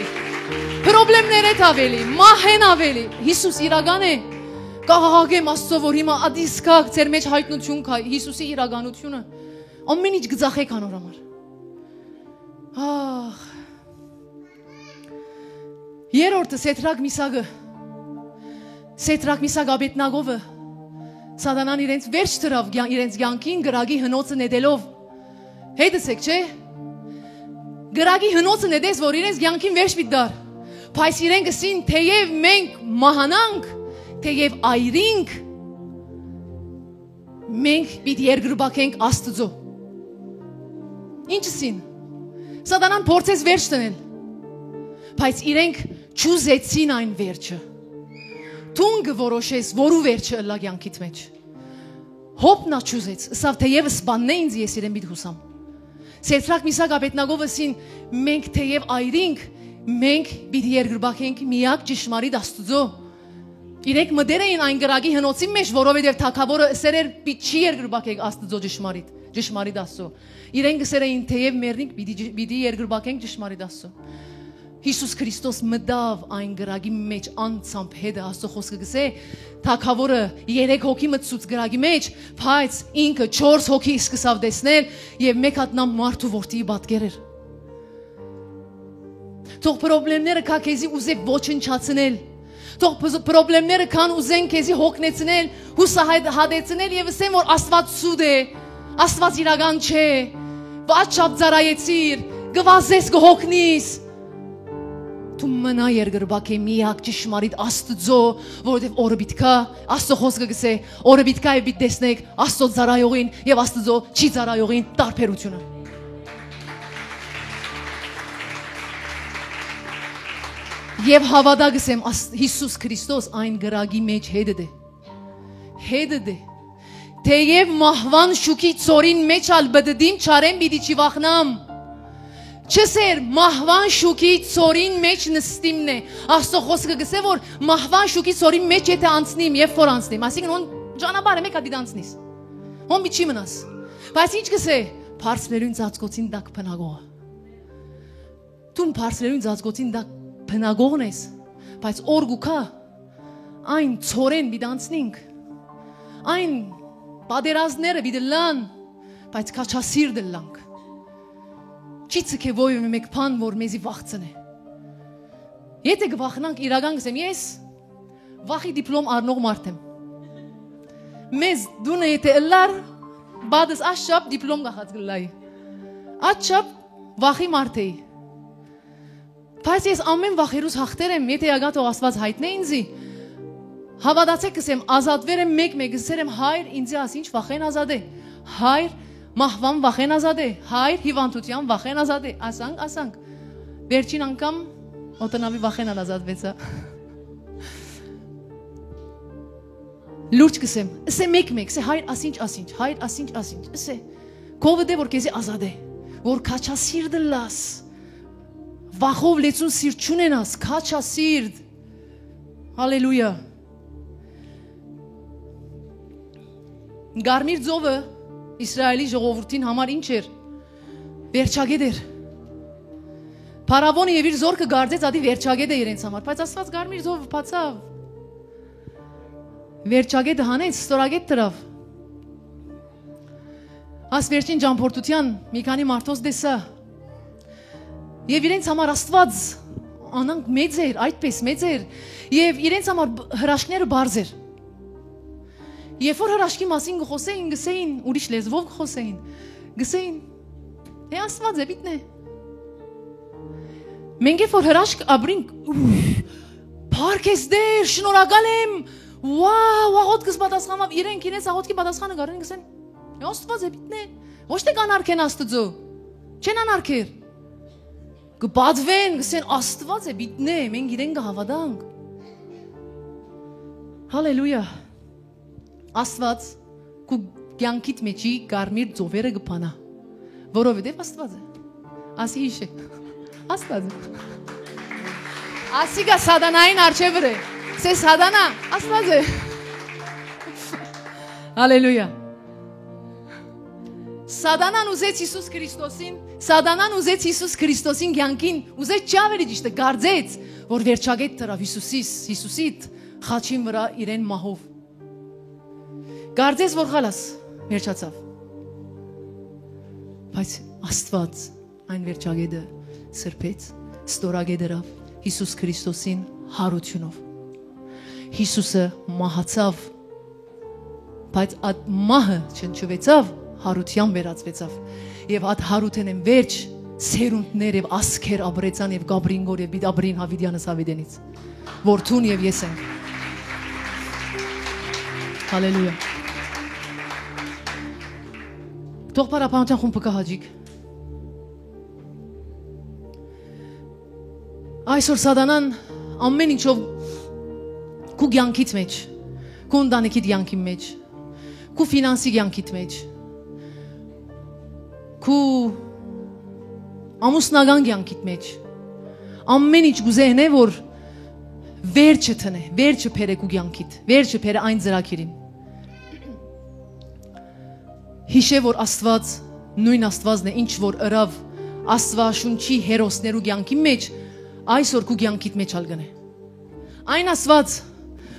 պրոբլեմներէդ ավելի, մահեն ավելի, Յիսուս իրական է, կաղաղակեմ Աստծո, որ հիմա ատիսկակ ձեր մեջ հայտնություն կայ, Յիսուսի իրականությունը, ամեն ինչ կը ձախեք անոր համար։ Ահ։ Երրորդը Սեդրակ Միսակը, Սեդրակ Միսակ Աբեդնագովը, Սատանան իրենց վերջ դրաւ կեան-, իրենց կեանքին կրակի հնոցը նետելով։ Հետս եք, չէ՞։ Կրակի հնոցը նետեց, որ իրենց կեանքին վերջ պիտի դար։ Բայց իրենք ըսին, թեև մենք մահանանք, թեև այրինք, մենք պիտի երկրպագենք Աստծո։ Ինչ ըսին։ Սատանան փորձեց վերջ դնել, բայց իրենք չուզեցին այն վերջը։ Դուն կը որոշես որու վերջը ըլլայ կեանքիդ մէջ։ Յոբն ա չուզեց, ըսաւ թէեւ սպաննէ ինձ, ես իրեն պիտի յուսամ։ Սեդրակ, Միսակ, Աբեդնագով ըսին, մենք թէեւ այրինք, մենք պիտի երկրպագենք միակ ճշմարիտ Աստուծոյ։ Իրենք մտեր էին այն կրակի հնոցին մէջ, որովհետեւ թագաւորը ըսեր էր՝ «Պի-, չի երկրպագեք Աստուծոյ ճշմարիտ, ճշմարիտ Աստուծոյ»։ Իրենք ըսեր էին՝ «Թէեւ մեռնինք, պիտի, պիտի երկրպագենք ճշմարիտ Աստուծոյ»։ Յիսուս Քրիստոս մտաւ այն կրակի մէջ անցամբ հետը, Աստուծոյ խօսքը կ'ըսէ, թագաւորը երեք հոգի մտցուց կրակի մէջ, բայց ինքը չորս հոգի սկսաւ տեսնել եւ մէկ հատ նամ մարդու որդիի պատկեր էր։ Թող պրոբլեմները կա քեզի ուզե ոչնչացնել։ Թող պզ-, պրոբլեմները կան ուզեն քեզի հոգնեցնել, յուսահատեցնել եւ ըսեն, որ Աստուած սուտ է, Աստուած իրական չէ, բայց շատ ծառայեցիր, կը վազես, կը հոգնիս։ Դու մնա երկրպագ է միակ ճշմարիտ Աստուծոյ, որովհետեւ օրը պիտի գայ, Աստուծոյ խօսքը կ'ըսէ, օրը պիտի գայ եւ պիտի տեսնեք Աստուծոյ ծառայողին եւ Աստուծոյ չի ծառայողին տարբերութիւնը։ Եւ հաւատա կ'ըսեմ, Աս-, Յիսուս Քրիստոս այն կրակի մէջ հետդ է։ Հետդ է։ Թէեւ մահուան շուքի ծորին մէջ ալ պտտիմ, չարէն պիտի չի վախնամ։ Չ'ըսեր, մահուան շուքի ծորին մէջ նստիմն է։ Աստուծոյ խօսքը կ'ըսէ, որ մահուան շուքի ծորին մէջ եթէ անցնիմ, երբ որ անցնիմ, այսինքն հոն ճանապարհը մէկ հատ պիտի անցնիս։ Հոն պիտի չի մնաս։ Բայց ինչ կ'ըսէ, բարձրերուն ծածկոցին տակ բնակողը։ Դուն բարձրերուն ծածկոցին տակ բնակողն ես, բայց օր կու գայ, այն ծորեն պիտի անցնինք, այն պատերազմները պիտի լան, բայց քաջասիրտ ըլլանք։ Չի ձգէ որեւէ մէկ բան, որ մեզի վախցնէ։ Եթէ կը վախնանք, իրական կ'ըսեմ, ես վախի դիպլոմ առնող մարդ եմ։ Մեզ տունը եթէ ըլլար, պատս աշապ դիպլոմ կախած կ'ըլլայի։ Աշապ վախի մարդ էի։ Բայց ես ամէն վախերուս հաղթեր եմ, եթէ ակա թող Աստուած յայտնէ ինձի։ Հաւատացէք, կ'ըսեմ, ազատուեր եմ մէկ-մէկ, կ'ըսեր եմ, Հայր, ինձի ասինչ վախէն ազատէ։ Հայր, մահուան վախէն ազատէ։ Հայր, հիւանդութեան վախէն ազատէ։ Ասանք, ասանք։ Վերջին անգամ օտանավի վախէն ալ ազատուեցայ։ Լուրջ կ'ըսեմ, ըսէ մէկ-մէկ, ըսէ, Հայր, ասինչ, ասինչ, Հայր, ասինչ, ասինչ, ըսէ, քովդ է, որ քեզի ազատէ, որ քաջասիրտ ըլլաս, վախով լեցուն սիրտ չունենաս, քաջասիրտ։ Հալելույա։ Կարմիր ծովը Իսրայէլի ժողովուրդին համար ինչ էր։ Վերջակետ էր։ Փարաւոնը եւ իր զօրքը կարծեց ատի վերջակետ է իրենց համար, բայց Աստուած Կարմիր ծովը բացաւ։ Վերջակետը հանեց, ստորակետ դրաւ։ Աս վերջին ճամբորդութեան մի քանի մարդոց տեսայ։ Եւ իրենց համար Աստուած անանկ մեծ էր, այդպես մեծ էր, եւ իրենց համար բ-, հրաշքները բարձ էր։ Երբ որ հրաշքի մասին կը խոսէին, կ'ըսէին, ուրիշ լեզուով կը խոսէին, կ'ըսէին, «Է, Աստուած է, պիտնէ»։ Մենք երբ որ հրաշք ապրինք, «Ուրհ, փառք ես Տէր, շնորհակալ եմ, վաու», աղոթքս պատասխանաւ, իրենք իրենց աղոթքի պատասխանը կ'առեն, կ'ըսեն, «Է, Աստուած է, պիտնէ»։ Ոչ թե կ'անարգեն Աստուծոյ, չեն անարգեր։ Կը պատվեն, կ'ըսեն, «Աստուած է, պիտնէ», մենք իրեն կը հաւատանք։ Հալելույա։ Աստուած քու կեանքիդ մէջի կարմիր ծովերը կը բանայ, որովհետեւ Աստուած է։ Ասի իշ է։ Աստուած է։ Ասիկա սատանային արջեւը է։ Սե սատանա, Աստուած է։ Հալելույա։ Սատանան ուզեց Յիսուս Քրիստոսին, սատանան ուզեց Յիսուս Քրիստոսին կեանքին, ուզեց, չի, ավելի ճիշտը, կարծեց, որ վերջակետ դրաւ Յիսուսիս, Յիսուսիդ խաչին վրայ իրեն մահով։ Կարծես որ խալաս, վերջացաւ։ Բայց Աստուած այն վերջակետը սրբեց, ստորակետ ըրաւ Յիսուս Քրիստոսին յարութիւնով։ Յիսուսը մահացաւ, բայց այդ մահը չնչուեցաւ, յարութեան վերածուեցաւ։ Եւ այդ յարութենէն վերջ սերունդներ եւ ազգեր ապրեցան եւ կ'ապրին գոր եւ պիտի ապրին Յաւիտեանս Յաւիտենից, որ դուն եւ ես ենք։ Հալելույա։ Թող փառաբանության խումբը կը հաճի։ Այսօր Սատանան ամեն ինչով քու կեանքիդ մէջ, քու ընտանիքիդ կեանքին մէջ, քու ֆինանսի կեանքիդ մէջ, քու ամուսնական կեանքիդ մէջ, ամեն ինչ կուզե ընէ, որ վերջը տնէ, վերջը բերէ քու կեանքիդ, վերջը բերէ այն ծրագիրին։ Յիշէ, որ Աստուած նոյն Աստուածն է, ինչ որ ըրաւ Աստուաշունչի հերոսներու կեանքին մէջ, այսօր քու կեանքիդ մէջ ալ կ'ընէ։ Այն Աստուած,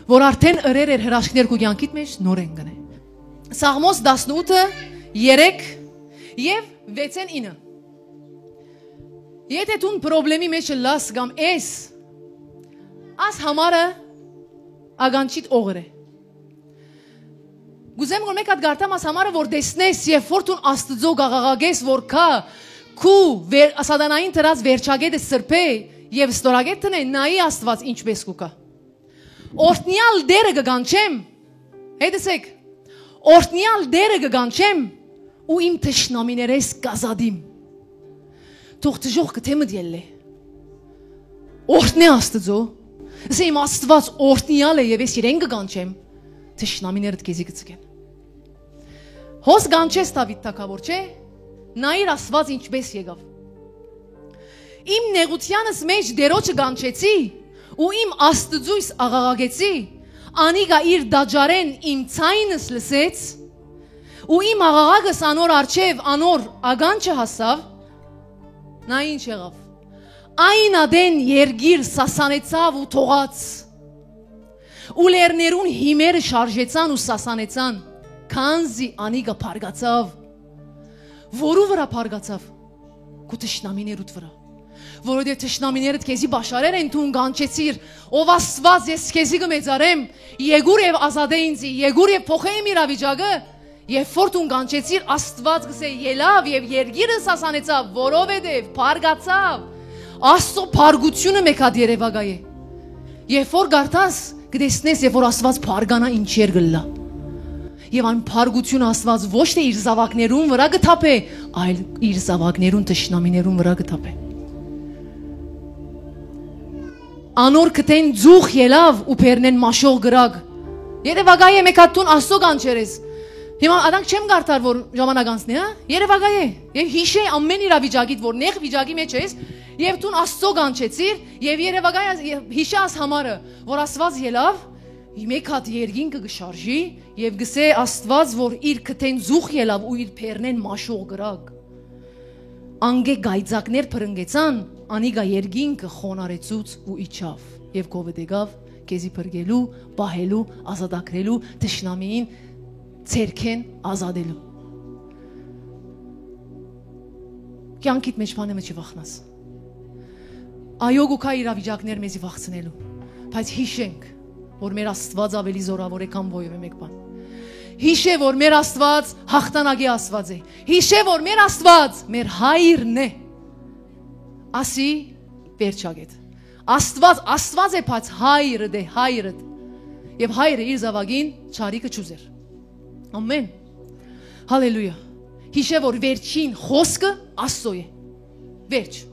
որ արդէն ըրեր էր հրաշքներ քու կեանքիդ մէջ, նորէն կ'ընէ։ Սաղմոս տասնութը, երեք եւ վեցէն ինը։ Եթէ դուն պրոբլեմի մէջ ըլլաս կամ ես, աս համարը ականջիդ օղր է։ Կ'ուզեմ որ մէկ հատ կարդամ աս համարը, որ տեսնես, երբ որ դուն Աստուծոյ կ'աղաղակես, որ գայ քու վեր-, Սատանային դրած վերջակէտը սրբէ եւ ստորակետ տնէ, նայի Աստուած ինչպէս կու գայ։ Օրհնեալ Տէրը կը կանչեմ, հետս եք, օրհնեալ Տէրը կը կանչեմ ու իմ թշնամիներէս կ'ազատիմ։ Թող դժոխքը թէ մտ ելլէ, օրհնէ Աստուծոյ, ըսէ իմ Աստուած օրհնեալ է եւ ես իրեն կը կանչեմ, թշնամիներդ քեզի կը ձգեն։ Հոս կանչես Դաւիթ թագաւոր, չէ՞, նայիր Աստուած ինչպէս եկաւ։ Իմ նեղութեանս մէջ Տէրոջը կանչեցի ու իմ Աստուծոյս աղաղակեցի, անիկա իր տաճարէն իմ ձայնս լսեց ու իմ աղաղակս անոր առջեւ անոր ականջը հասաւ, նայ ինչ եղաւ։ Այն ատեն երկիր սասանեցաւ ու թողաց, ու լեռներուն հիմերը շարժեցան ու սասանեցան, քանզի անիկա փառկացաւ։ Որու վրայ փառկացաւ։ Քու թշնամիներուդ վրայ, որովհետեւ թշնամիներդ քեզի բաշխարեր են, դուն կանչեցիր, ով Աստուած, ես քեզի կը մեծարեմ, եկուր եւ ազատէ ինձի, եկուր եւ փոխէ իմ իրավիճակը, երբ որ դուն կանչեցիր, Աստուած կ'ըսէ, ելաւ եւ երկիրը սասանեցաւ, որովհետեւ փառկացաւ։ Աստծո փառկությունը մէկ հատ երեւակայ է։ Երբ որ կարդաս, կտեսնես, երբ որ Աստուած փառկանայ, ինչեր կ'ըլլայ։ Եւ այն փառկությունը Աստուած ոչ թէ իր զաւակներուն վրայ կը թափէ, այլ իր զաւակներուն թշնամիներուն վրայ կը թափէ։ Անոր քթէն ծուխ ելաւ ու բերնէն մաշող կրակ։ Երեւակայ է, մէկ հատ դուն Աստծո կանչեր ես։ Հիմա ադանք չեմ կարդար, որ ժամանակ անցնի, հա։ Երեւակայ է։ Եւ յիշէ ամէն իրավիճակիդ, որ նեղ վիճակի մէջ ես, եւ դուն Աստծո կանչեցիր, եւ երեւակայ է, եւ յիշե աս համարը, որ Աստուած ելաւ, մէկ հատ երկինքը կը շարժի, եւ կ'ըսէ Աստուած, որ իր քթէն ծուխ ելաւ ու իր բերնէն մաշող կրակ։ Անկէ կայծակներ փրնկեցան, անիկա երկինքը խոնարհեցուց ու իջաւ, եւ քովդ եկաւ քեզի փրկելու, պահելու, ազատագրելու, թշնամիին ձեռքէն ազատելու։ Կեանքիդ մէջ բանը մը չի վախնաս։ Այո, կու գայ իրավիճակներ մեզի վախցնելու, բայց յիշենք, որ մեր Աստուած ավելի զորաւոր է, քան որեւէ մէկ բան։ Յիշէ, որ մեր Աստուած յաղթանակի Աստուած է։ Յիշէ, որ մեր Աստուած մեր հայրն է։ Ասի վերջակետ։ Աստուած, Աստուած է, բայց հայրդ է, հայրդ։ Եւ հայրը իր զաւակին չարիքը չուզեր։ Ամեն։ Հալելույա։ Յիշէ, որ վերջին խօսքը Աստծո է։ Վերջ։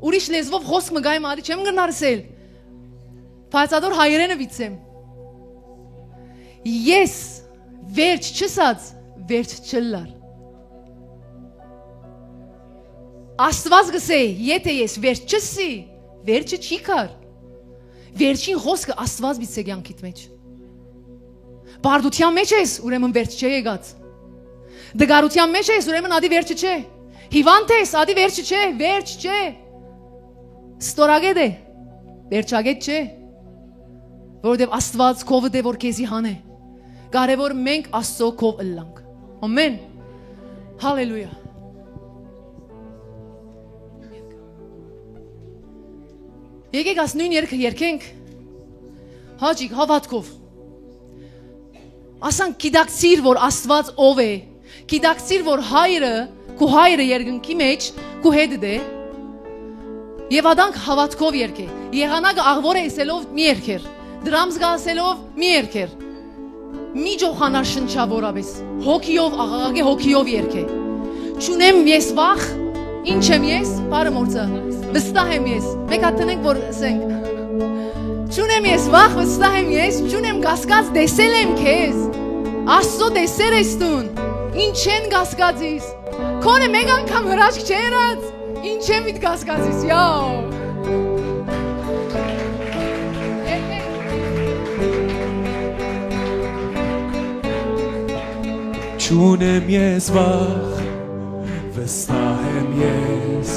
Ուրիշ լեզուով խօսք մը գայ մը ատի չեմ կրնար ըսել, բայց ատոր հայերէնը վիցեմ։ Ես վերջ չըսած, վերջ չըլլար։ Աստուած կ'ըսէ, եթէ ես վերջ չըսի, վերջը չի գար։ Վերջին խօսքը Աստուած պիտի ըսէ կեանքիդ մէջ։ Բարդութեան մէջ ես, ուրեմն վերջ չէ եկած։ Դգարութեան մէջ ես, ուրեմն ատի վերջը չէ։ Հիվանդ ես, ատի վերջը չէ, վերջ չէ։ Ստորագետ է, վերջագետ չէ, որովհետեւ Աստուած քովդ է, որ քեզի հանէ։ Կարեւոր մենք Աստծո քով ըլլանք։ Ամեն։ Հալելույա։ Եկեք աս նոյն երգը երգենք, հաճիկ, հաւատքով։ Ասանք, գիտակցիր, որ Աստուած ով է, գիտակցիր, որ հայրը, քու հայրը երկնքի մէջ, քու հետդ է, եւ ադանք հաւատքով երգէ։ Եղանակը աղուոր է ըսելով մի երգեր, դրամզգա ըսելով մի երգեր, մի ջոխանար շնչա որապէս, հոգիով աղաղակէ, հոգիով երգէ։ Չունեմ ես վախ, Ի՞նչ եմ ես, բարը մորցը։ Վստահ եմ ես։ Մէկ հատ տնենք, որ ասենք։ Չունեմ ես վախ, վստահ եմ ես, չունեմ կասկած, տեսել եմ քեզ։ Աստծո տեսեր ես դուն։ Ի՞նչ են կասկածիս։ Քոնը մէկ անգամ հրաշք չէ եղած։ Ի՞նչ եմ իդ կասկածիս, յաու։ Չունեմ ես վախ, վստահ եմ ես,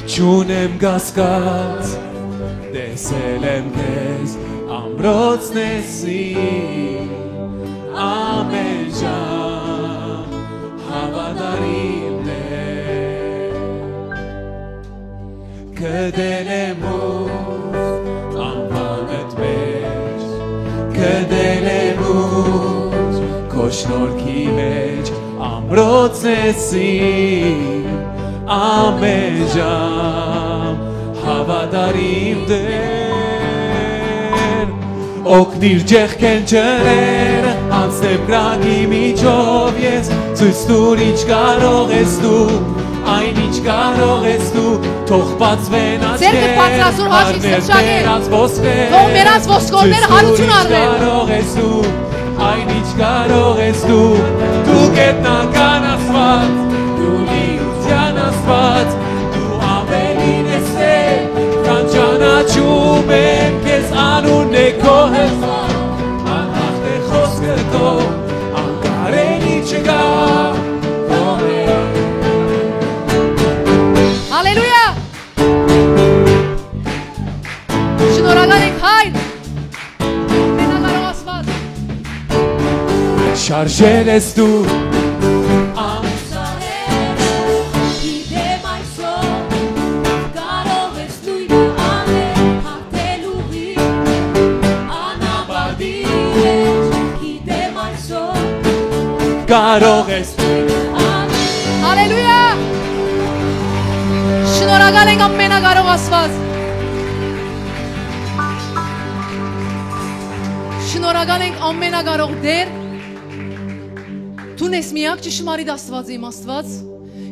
չունեմ կասկած, տեսել եմ քեզ, ամրոցն ես իմ, ամեն ժամ, հաւատարիմ Տէր։ Գտել եմ ուր անվանդ մէջ, գտել եմ ուր քո շնորհքի մէջ, ամրոցն ես իմ, ամեն ժամ, հաւատարիմ Տէր։ Օգնիր ջեղքէն ջրերը, անցնեմ կրակի միջով ես, ցոյց տուր ինչ կարող ես դու, այն ինչ կարող ես դու, թող բացվեն ձեռքը աչքեր, բարձրացուր, հաճի, արներ սրճագէն, բերած ոսկոր, թող բերած ոսկորները հարություն առնեն։ Ցոյց տուր ինչ կարող ես դու, այն ինչ կարող ես դու, դու գետնական Աստուած, դու լիության Աստուած, դու ավելին ես Տէր, քան ճանաչում եմ քեզ, անունն է քո հզոր, անհաղթ է խօսքը քո, անկարելի չկայ քո մէջ։ Հալելույա։ Շնորհակալ ենք, Հայր։ Ամենակարող Աստուած։ Շարժել ես դու։ Ամուսարերը, գիտեմ այսօր, կարող ես նույնը անել, հարթել ուղի, անապատի մեջ, գիտեմ այսօր, կարող ես նույնը անել։ Հալելույա։ Շնորհակալ ենք, ամենակարող Աստուած։ Շնորհակալ ենք, ամենակարող Տէր։ Դուն ես միակ ճշմարիտ Աստուածը, իմ Աստուած։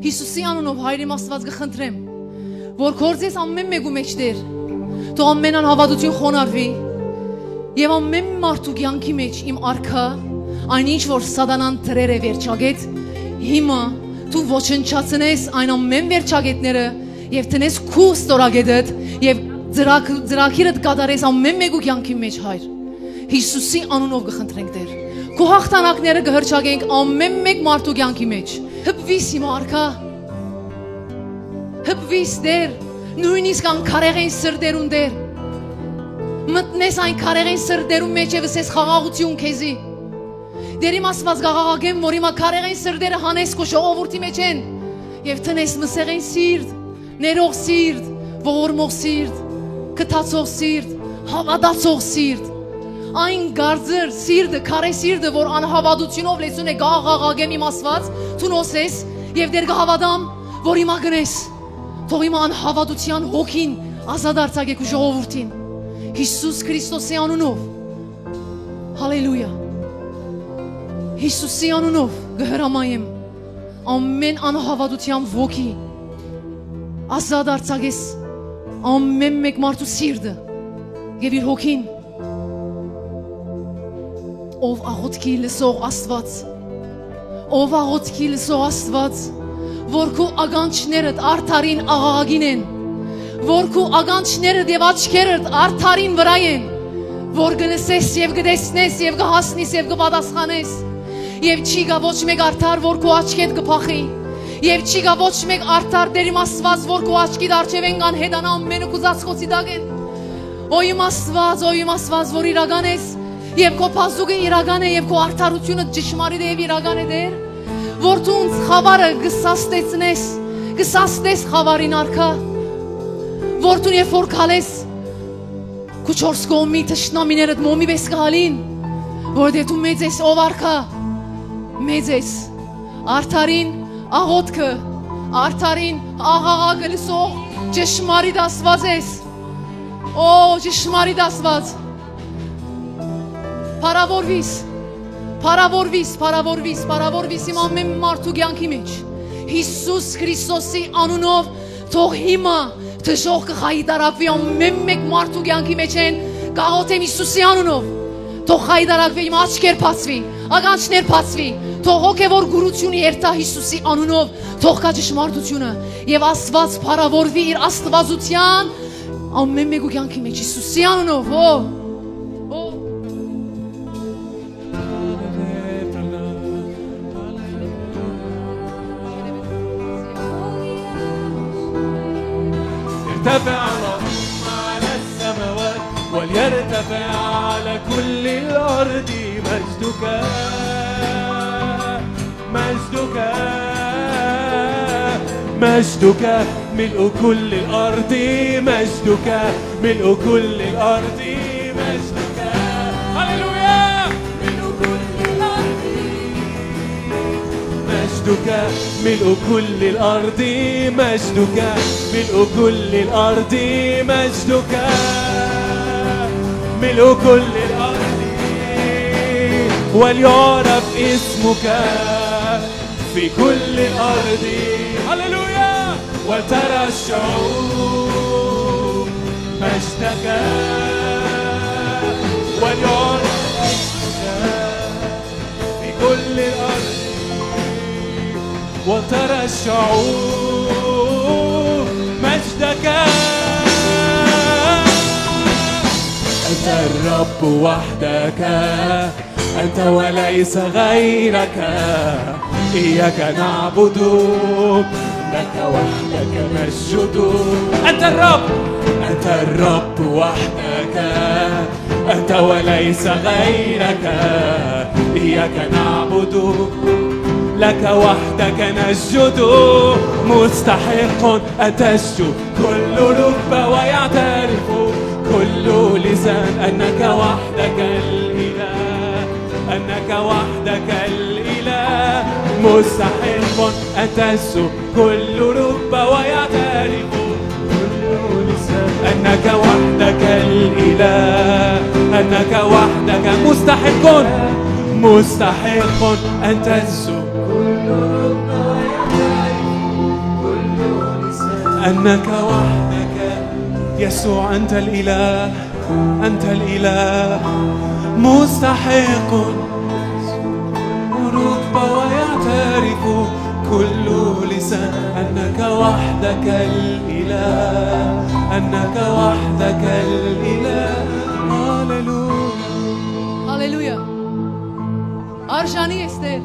Յիսուսի անունով, Հայր իմ Աստուած, կը խնդրեմ, որ գործես ամեն մէկու մէջ, Տէր։ Թող ամեն անհաւատութիւն խոնարհուի եւ ամեն մարդու կեանքի մէջ իմ արքայ, այն ինչ որ Սատանան դրեր է վերջակետ, հիմա դու ոչնչացնես այն ամեն վերջակետները եւ դնես քու ստորակետդ եւ ծրագ-, ծրագիրդ կատարես ամեն մէկու կեանքի մէջ, Հայր։ Յիսուսի անունով կը խնդրենք, Տէր։ Քու յաղթանակները կը հռչակենք ամեն մէկ մարդու կեանքի մէջ։ Հպուիս հիմա, արքայ։ Հպուիս, Տէր, նոյնիսկ անկարեղէն սրտերուն, Տէր։ Մտնես այն կարեղէն սրտերուն մէջ եւ ըսես խաղաղութիւն քեզի։ Տէր իմ Աստուած, կ'աղաղակեմ, որ հիմա կարեղէն սրտերը հանես քու ժողովուրդի մէջէն եւ դնես մսեղէն սիրտ, ներող սիրտ, ողորմող սիրտ, գթացող սիրտ, հաւատացող սիրտ։ Այն կարծր սիրտը, քարէ սիրտը, որ անհաւատութիւնով լեցուն է, կ'աղաղակեմ իմ Աստուած, դուն ըսես, եւ Տէր կը հաւատամ, որ հիմա գնես։ Թող հիմա անհաւատութեան հոգին ազատ արձակէ քու ժողովուրդին։ Յիսուս Քրիստոսի անունով։ Հալելույա։ Յիսուսի անունով կը հրամայեմ, ամեն անհաւատութեան ոգի ազատ արձակես ամեն մէկ մարդու սիրտը եւ իր հոգին։ Ով աղօթքի լսող Աստուած, ով աղօթքի լսող Աստուած, որ քու ականջներդ արդարին աղաղակին են, որ քու ականջներդ եւ աչքերդ արդարին վրայ են, որ կը լսես եւ կը տեսնես եւ կը հասնիս եւ կը պատասխանես, եւ չի գայ ոչ մէկ արդար, որ քու աչքեդ կը փախի, եւ չի գայ ոչ մէկ արդար, Տէր իմ Աստուած, որ քու աչքիդ առջեւէն կ'անհետանայ, ամէնքը կուզած կոցի տակ են։ Օ իմ Աստուած, օ իմ Աստուած, որ իրական ես, եւ քո բազուկը իրական է, եւ քո արդարութիւնը ճշմարիտ է եւ իրական է, Տէր, որ դու ինձ խաւարը կը սաստեցնես, կը սաստես խաւարին, արքայ, որ դու երբ որ քալես, քու չորս կողմի թշնամիներդ մոմի պէս կը հալին, որովհետեւ դու մեծ ես, ով արքայ, մեծ ես, արդարին աղօթքը, արդարին աղաղակը լսող ճշմարիտ Աստուած ես։ Օ, ճշմարիտ Աստուած, փառաւորուիս, փառաւորուիս, փառաւորուիս, փառաւորուիս իմ ամէն մարդու կեանքի մէջ, Յիսուս Քրիստոսի անունով, թող հիմա դժոխքը խայտարակուի ամէն մէկ մարդու կեանքի մէջէն, կաղոթեմ Յիսուսի անունով, թող խայտարակուի, իմ աչքեր բացուի, ականջներ բացուի, թող հոգեվոր կուրութիւնը երթայ Յիսուսի անունով, թող գայ ճշմարտութիւնը, եւ Աստուած փառաւորուի իր աստուածութեան ամէն մէկու կեանքի մէջ Յիսուսի անունով, օ, օ։ ارتفع اللهم على السماوات، وليرتفع على كل الأرض مجدك. مجدك، مجدك، ملء كل الأرض مجدك، ملء كل الأرض مجدك. هللويا. ملء كل الأرض مجدك، ملء كل الأرض مجدك، ملء كل الأرض مجدك، ملء كل الأرض، وليعرف اسمك في كل الأرض. هللويا. ولترى الشعوب مجدك، وليعرف اسمك في كل الأرض، وترى الشعوب مجدك. أنت الرب وحدك، أنت وليس غيرك، إياك نعبد، لك وحدك نسجد. أنت الرب، أنت الرب وحدك، أنت وليس غيرك، إياك نعبد، لك وحدك نسجد، مستحق أن تسجد كل ركبة ويعترف كل لسان أنك وحدك الإله، أنك وحدك الإله، مستحق أن تسجد كل ركبة ويعترف كل لسان أنك وحدك الإله، أنك وحدك مستحق، مستحق أن تسجد. أنك وحدك يسوع، أنت الإله، أنت الإله، مستحق ركبة ويعترف كل لسان أنك وحدك الإله، أنك وحدك الإله. هللويا. Հալելույա։ Արժանի ես, Տեր։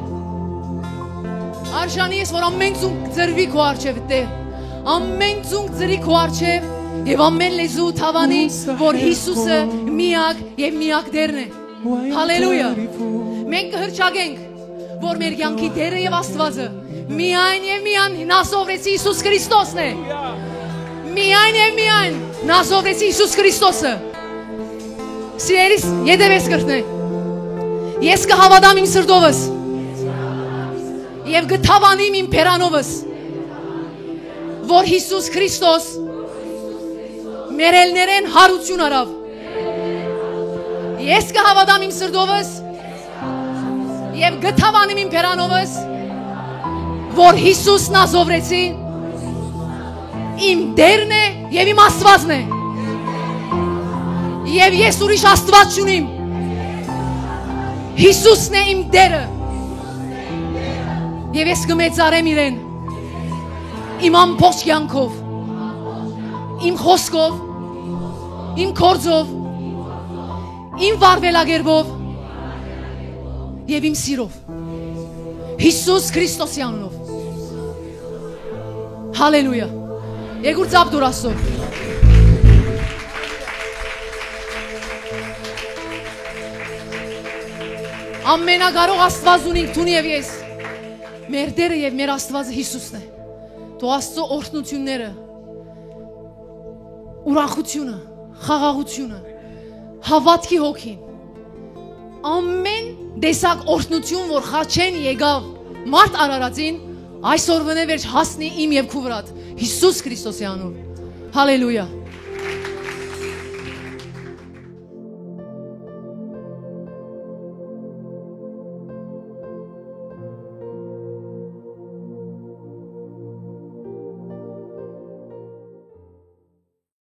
Արժանի ես, որ ամէն ծունկ ծռուի քո առջեւ, Տեր։ Ամէն ծունկ ծռի քո առջեւ եւ ամէն լեզու դաւանի, որ Յիսուսը միակ եւ միակ Տերն է։ Հալելույա։ Մենք կհռչակենք, որ մեր կեանքի Տերը եւ Աստուածը միայն եւ միայն Նազովրեցի Յիսուս Քրիստոսն է։ Միայն եւ միայն Նազովրեցի Յիսուս Քրիստոսը։ Սիրելիս, ետեւես կրթնե։ Ես կհաւատամ իմ սրտովս եւ կդաւանիմ իմ բերանովս, որ Յիսուս Քրիստոս մեռելներէն յարութիւն առաւ։ Ես կհաւատամ իմ սրտովս եւ կդաւանիմ իմ բերանովս, որ Յիսուս Նազովրեցի իմ Տերն է եւ իմ Աստուածն է։ Եւ ես ուրիշ Աստուած չունիմ։ Յիսուսն է իմ Տերը։ Եւ ես կմեծարեմ իրեն իմ ամբողջ կեանքով, իմ խօսքով, իմ գործով, իմ վարուելակերպով եւ իմ սիրով։ Յիսուս Քրիստոսի անունով։ Հալելույա։ Երկու ծափ տուր Աստծո։ Ամենակարող Աստուած ունինք դուն եւ ես։ Մեր Տերը եւ մեր Աստուածը Յիսուսն է։ Թող Աստծո օրհնությունները, ուրախությունը, խաղաղությունը, հաւատքի հոգին, ամէն տեսակ օրհնություն, որ խաչեն եկաւ մարդ արարածին, այսօր վնե վերջ հասնի իմ եւ քու վրադ, Յիսուս Քրիստոսի անունով։ Հալելույա։